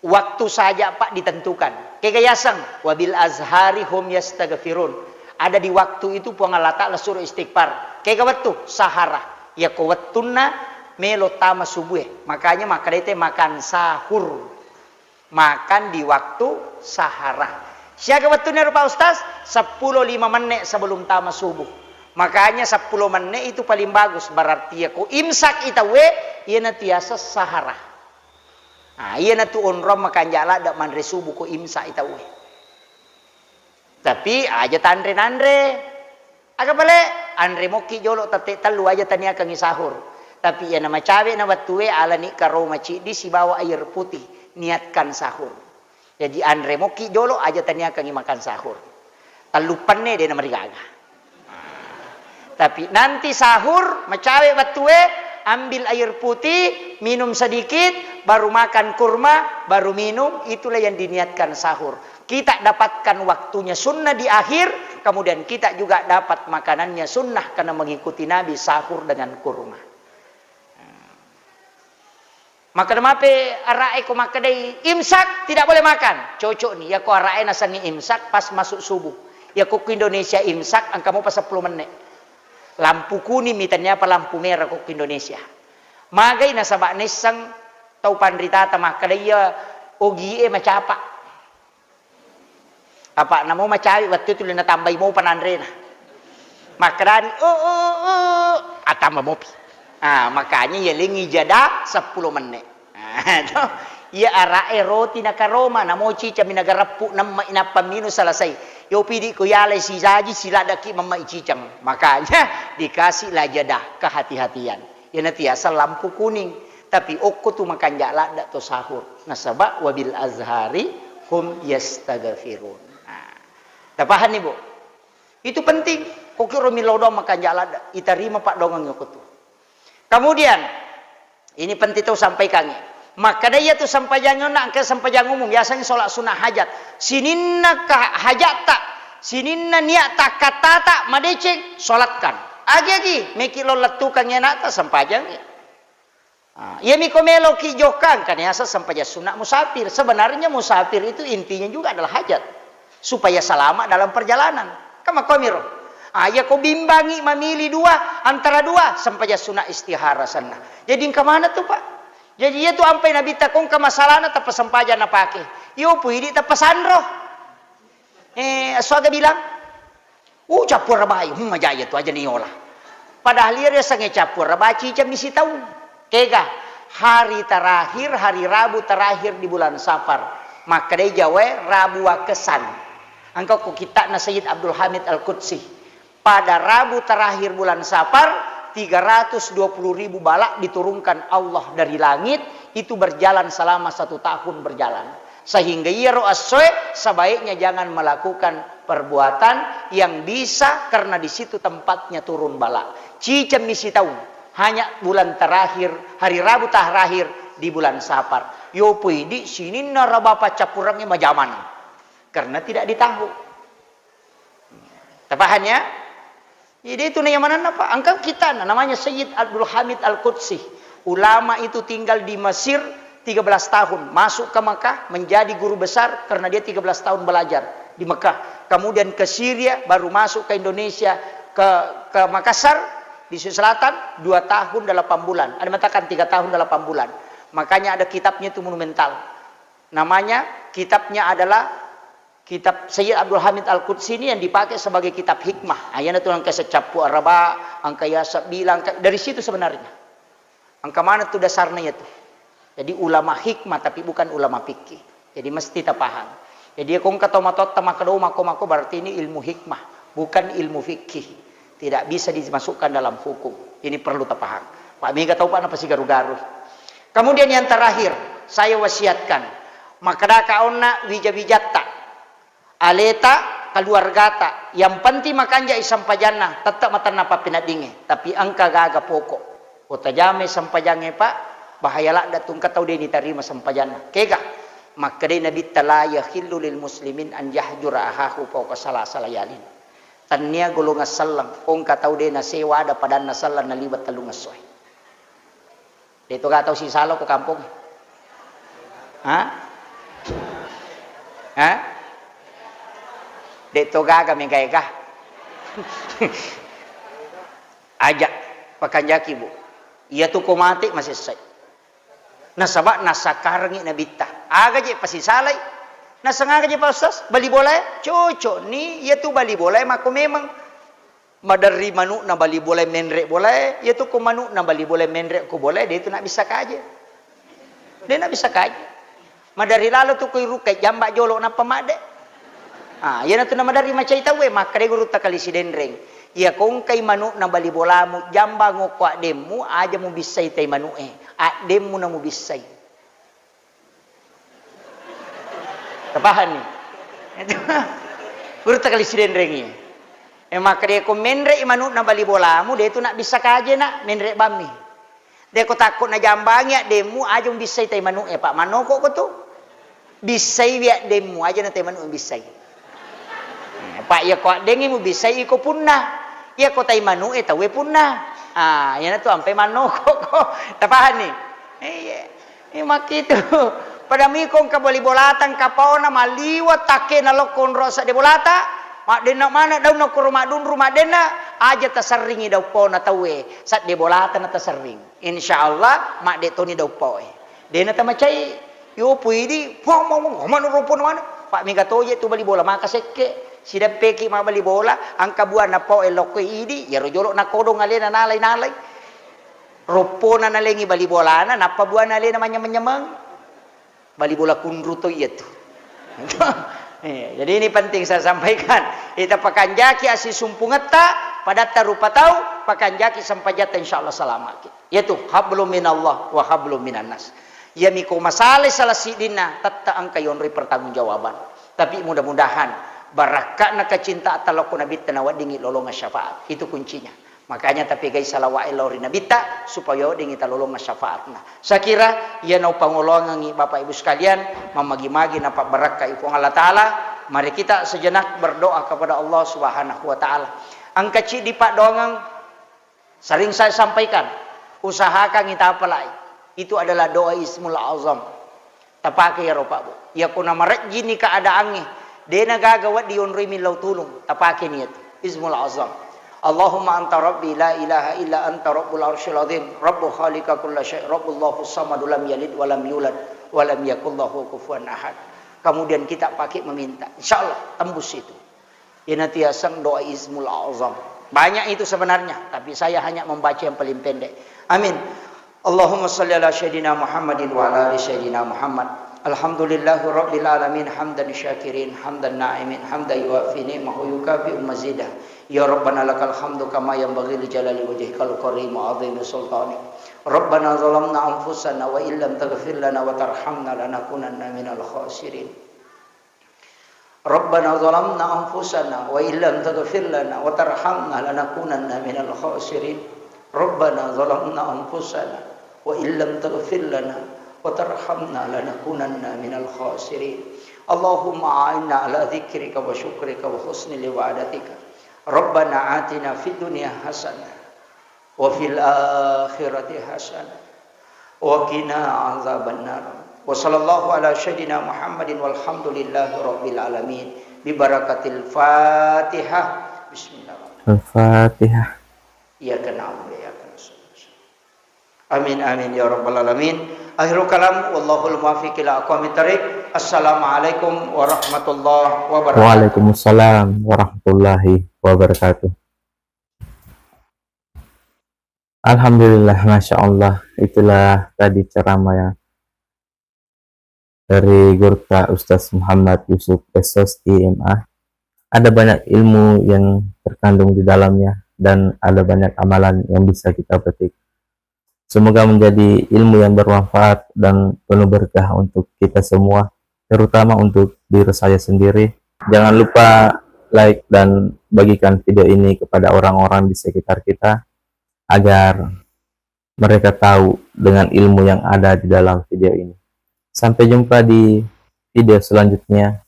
Waktu saja Pak ditentukan. Kega yaseng, wabil azhari hum yastaghfirun. Ada di waktu itu Puang Allah Ta'ala suruh istighfar. Kega wettu, sahara. Iya ko wettunna melo tama subuh e. Makanya makkeda te makan sahur. Makan di waktu sahara. Siaga wettunna ro Pak Ustaz? Seppulo lima menit sebelum tama subuh. Makanya seppulo menit itu paling bagus. Berarti iya ko imsak i tauwe, iyanatu yaseng sahara. Nah, iyanatu onrong makanja ladde manre subuh ko imsak i tauwe. Tapi aja tanre-nanre. Aga pale, anre mokki jolo tette tellu aja taniakangi sahur. Tapi iya namacawe na wettue alani karoma ciddi sibawa air putih, niatkan sahur. Jadi anre mokki jolo aja taniakangi makan sahur. Tellu penne de namarigaga. Tapi nanti sahur, macawe wettue, ambil air putih, minum sedikit, baru makan kurma, baru minum, itulah yang diniatkan sahur. Kita dapatkan waktunya sunnah di akhir, kemudian kita juga dapat makanannya sunnah karena mengikuti Nabi sahur dengan kurma. Makkeda mape ara'e ko makkedai imsak tidak boleh makan. Cocok ni, yako ara'e nasengngi imsak pas masuk subuh. Yako ku Indonesia imsak engka mopa seppulo menit. Lampu kuning mi tenniapa lampu merah ko ku Indonesia. Magai nasaba nisseng tau panritata makkeda iya ogie macapa. Apa namo macawi wettu tuli natambai mopa nanrena. Makkedani, "Oh, oh, oh, oh." Atamba mopi. Ah, makanya iya lengi jeda seppulo menit. Ah, to. Iya ara'e roti nakaroma, namo cicang mi nagareppu nemma inappa minu selesai. Yo pidi ko yalai sisaji siladaki memma cicang. Makanya dikasih lah jeda kehati-hatian. Iyanatu yaseng lampu kuning. Tapi okko tu makanja ladde to sahur. Nasaba wabil azhari hum yastaghfirun. Nah, tapahanni, Bu? Itu penting. Kokiro millau doang makanja ladde, itarima paddongeng okko tu. Kemudian, ini penting tau sampaikangi. Makkeda iya tu sempajang onna engka sempajang umum, biasanya sholat sunnah hajat. Sininna ka-, hajatta, sininna niatta, kattata madeceng, sholatkan. Agi-agi, meki lo lettukang anakta, sempajangi. Ah, iyami ko meloki jokka, engkani yaseng sempajang sunna musafir. Sebenarnya musafir itu intinya juga adalah hajat. Supaya selamat dalam perjalanan. Kan makkomiro. Ah, iya ko bimbangi mamili dua, antara dua, sempajang sunna istihara senna. Jadi engka mana tu, Pak? Jadi iya tu ampai Nabitta ko engka masalahna tappa sempajang napake. Iyo pu idi tappa sanro. Eh, suaga bilang, "Uh, cappura bayu, hmm, majaya tu aja niola." Padahal iya riasengnge cappura baci cemmi sitaung. Kega, hari terakhir, hari Rabu terakhir di bulan Safar. Makkedai Jawae Rabu Wakesan. Engka ko kitta'na Sayyid Abdul Hamid Al-Qudsi. Pada Rabu terakhir bulan Safar, tiga ratus dua puluh ribu bala diturunkan Allah dari langit, itu berjalan selama satu tahun berjalan. Sehingga iyaro essoe sebaiknya jangan melakukan perbuatan yang bisa, karena di situ tempatnya turun bala. Cicemmi sitaung, hanya bulan terakhir, hari Rabu terakhir di bulan Safar. Yo pui di sininna raba paccappurengnge majamaneng. Karena tidak ditahu. Tapahan ya? Jadi itu na yamananna, Pak. Engka kitta'na namanya Sayyid Abdul Hamid Al-Qudsi. Ulama itu tinggal di Mesir, tiga belas tahun masuk ke Mekah, menjadi guru besar karena dia tiga belas tahun belajar di Mekah. Kemudian ke Syria, baru masuk ke Indonesia, ke, ke Makassar, di Sulawesi Selatan, dua tahun delapan bulan. Ada mengatakan tiga tahun delapan bulan. Makanya ada kitabnya itu monumental. Namanya, kitabnya adalah kitab Sayyid Abdul Hamid Al-Qudsi ini yang dipakai sebagai kitab hikmah. Ayana tu engka secappu Araba, engka yasa bilang, engka, dari situ sebenarnya. Engka mana tu dasarnya itu. Jadi ulama hikmah tapi bukan ulama fikih. Jadi mesti tapaham. Jadi ko engka tau matotta makkeda mako-mako berarti ini ilmu hikmah, bukan ilmu fikih. Tidak bisa dimasukkan dalam hukum. Ini perlu tapaham. Pak mega tau Pak napasigaru-garu. Kemudian yang terakhir, saya wasiatkan, makkedaka onna wija-wijatta, aleta, keluargata, yang penting makanjai sempajanna, tetap matanna pappeneddingnge, tapi engka gaga pokok. Ko tajamai sempajangnge, Pak, bahaya ladde tu engka tau de nitarima sempajanna. Kega? Makkedai Nabitta, "La yahillu lil muslimin an yahjura ahahu fauqa salasa layalin." Tannia golongan selleng, ko engka tau de nasewa ada padanna selleng naliweng tellung essoe. De to ga tau sisala ko kampong. Ha? Ha? De to gaga mega ega. Aja, pakanjaki, Bu. Iya tu ko mate masessai. Nasaba nasakkarengngi Nabitta. Aga je pasisalai? Nasengaga je Pak Ustaz? Bali bolae? Cocok ni, iya tu bali bolae mako memang. Maderri manu'na bali bolae menre bolae, iya tu ko manu'na bali bolae menre ko bolae, de tu nabissa kaje. De nabissa kaje. Maderri lalo tu ko irukai jamba jolo nappa madde. Ah, iyana tu namaderri macai tauwe, makkeda gurutta kali Sidenreng. Iya ko engkai manu'na bali bolamu, jamba ngokko addemmu, aja mubissai tai manu'e. Addemmu na mubissai. Tapahanni? Gurutta kali Sidenrengi. E, makkeda ko menre i manu'na bali bolamu, de tu nabbissa kaje na, menre bammi. De ko takko najambangi addemmu, aja mubissai tai manu'e, Pak, mannoko ko tu. Bissaiwi addemmu, aja na tai manu'e bissai. Eh, Pak, iya ko addengngi mubissai iko punna. Iya ko tai manu'e tauwe punna. Ah, iyana tu ampe mannoko ko. Tapahanni? Iya. Eh, makkitu. Pada miko engka bali bolata engka paona maliwa takkena lokko onro sedde bolata. Maddenna mana daunna kuro madunru maddenna, aja taserringi daun paona tauwe. Sedde bolata na taserring. Insya Allah madde toni daun paoe. Dena tamacai. Yo puidi, pong, pong, pong, manu rumpun mana? Pak mega toje tu bali bola maka sekke. Sideppeki ma bali bola, angka buana paoe lokko idi, yaro jolo nakodong alena nalai-nalai. Roppona nalengi bali bolana, nappa buana alena manyameng-nyameng. Bali bola kunru to iya tu. Eh, jadi ini penting saya sampaikan. Ita pakanjaki asisumpungetta, padatta rupa tau, pakanjaki sempajatta, insya Allah salamaki. Yaitu hablum minallah wa hablum minannas. Iyami ko masalai salah siddinna, tette engka yonroi pertanggungjawaban. Tapi mudah-mudahan barakka'na kecintaan lokko Nabitta naweddingi lolongeng syafaat. Itu kuncinya. Makanya tapegai salawa'e lao ri Nabitta supaya weddingngi talolongeng syafaatna. Saya kira iya naupangolongengngi Bapak Ibu sekalian, mammagi-magi napabbarakkai Puang Allah Ta'ala. Mari kita sejenak berdoa kepada Allah Subhanahu wa Ta'ala. Engka ciddi paddoangeng sering saya sampaikan, usahakan kita apalai. Itu adalah doa Ismul Azam. Tapake iyaro, Pak, Bu. Iyako namarejjini keadaangnge, dena gaga wedding yonroi millau tulung, tapakeni iyatu. Ismul Azam. Allahumma anta rabbi la ilaha illa anta rabbul arsyil azim, rabbu khaliqa kulla syai, rabbullahu samadu lam yalid wa lam yulad wa lam yakul lahu kufuwan ahad. Kemudian kita pakai meminta. Insya Allah tembus itu. Iyanatu yaseng doa Ismul Azam. Banyak itu sebenarnya, tapi saya hanya membaca yang paling pendek. Amin. Allahumma salli ala Sayyidina Muhammadin wa ala ali Sayyidina Muhammad. Alhamdulillahi rabbil alamin, hamdan syakirin, hamdan na'imin, hamdan yuwafi ni'mahu yukafi'u mazidah. Ya Rabbana lakal hamdu kama yanbaghi li jalali wajhikal karim wa azimi sultanik. Rabbana zalamna anfusana wa illam taghfir lana wa tarhamna lanakunanna minal khasirin. Rabbana zalamna anfusana wa illam taghfir lana wa tarhamna lanakunanna minal khasirin. Rabbana zalamna anfusana wa illam taghfir lana wa tarhamna lanakunanna minal khasirin. Allahumma a'inna ala dzikrika wa syukrika wa husni ibadatika. Rabbana atina fid dunya hasanah wa fil akhirati hasanah وقنا عذاب النار. وصلى الله على سيدنا محمد والحمد لله رب العالمين. ببركة الفاتحة. بسم الله الرحمن الرحيم. الفاتحة. إياك نعبد وإياك نستعين. آمين، آمين يا رب العالمين. آخر الكلام، والله الموفق إلى أقوم الطريق. السلام عليكم ورحمة الله وبركاته. وعليكم السلام ورحمة الله وبركاته. Alhamdulillah, Masya Allah. Itulah tadi ceramah ya dari Gurta Ustaz Muhammad Yusuf, S S I M A. Ada banyak ilmu yang terkandung di dalamnya dan ada banyak amalan yang bisa kita petik. Semoga menjadi ilmu yang bermanfaat dan penuh berkah untuk kita semua, terutama untuk diri saya sendiri. Jangan lupa like dan bagikan video ini kepada orang-orang di sekitar kita agar mereka tahu dengan ilmu yang ada di dalam video ini. Sampai jumpa di video selanjutnya.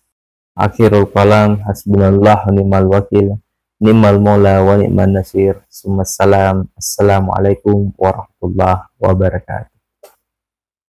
Akhirul kalam, hasbunallah wa ni'mal wakil, ni'mal maula wa ni'man nasir. Summa salam. Assalamualaikum warahmatullahi wabarakatuh.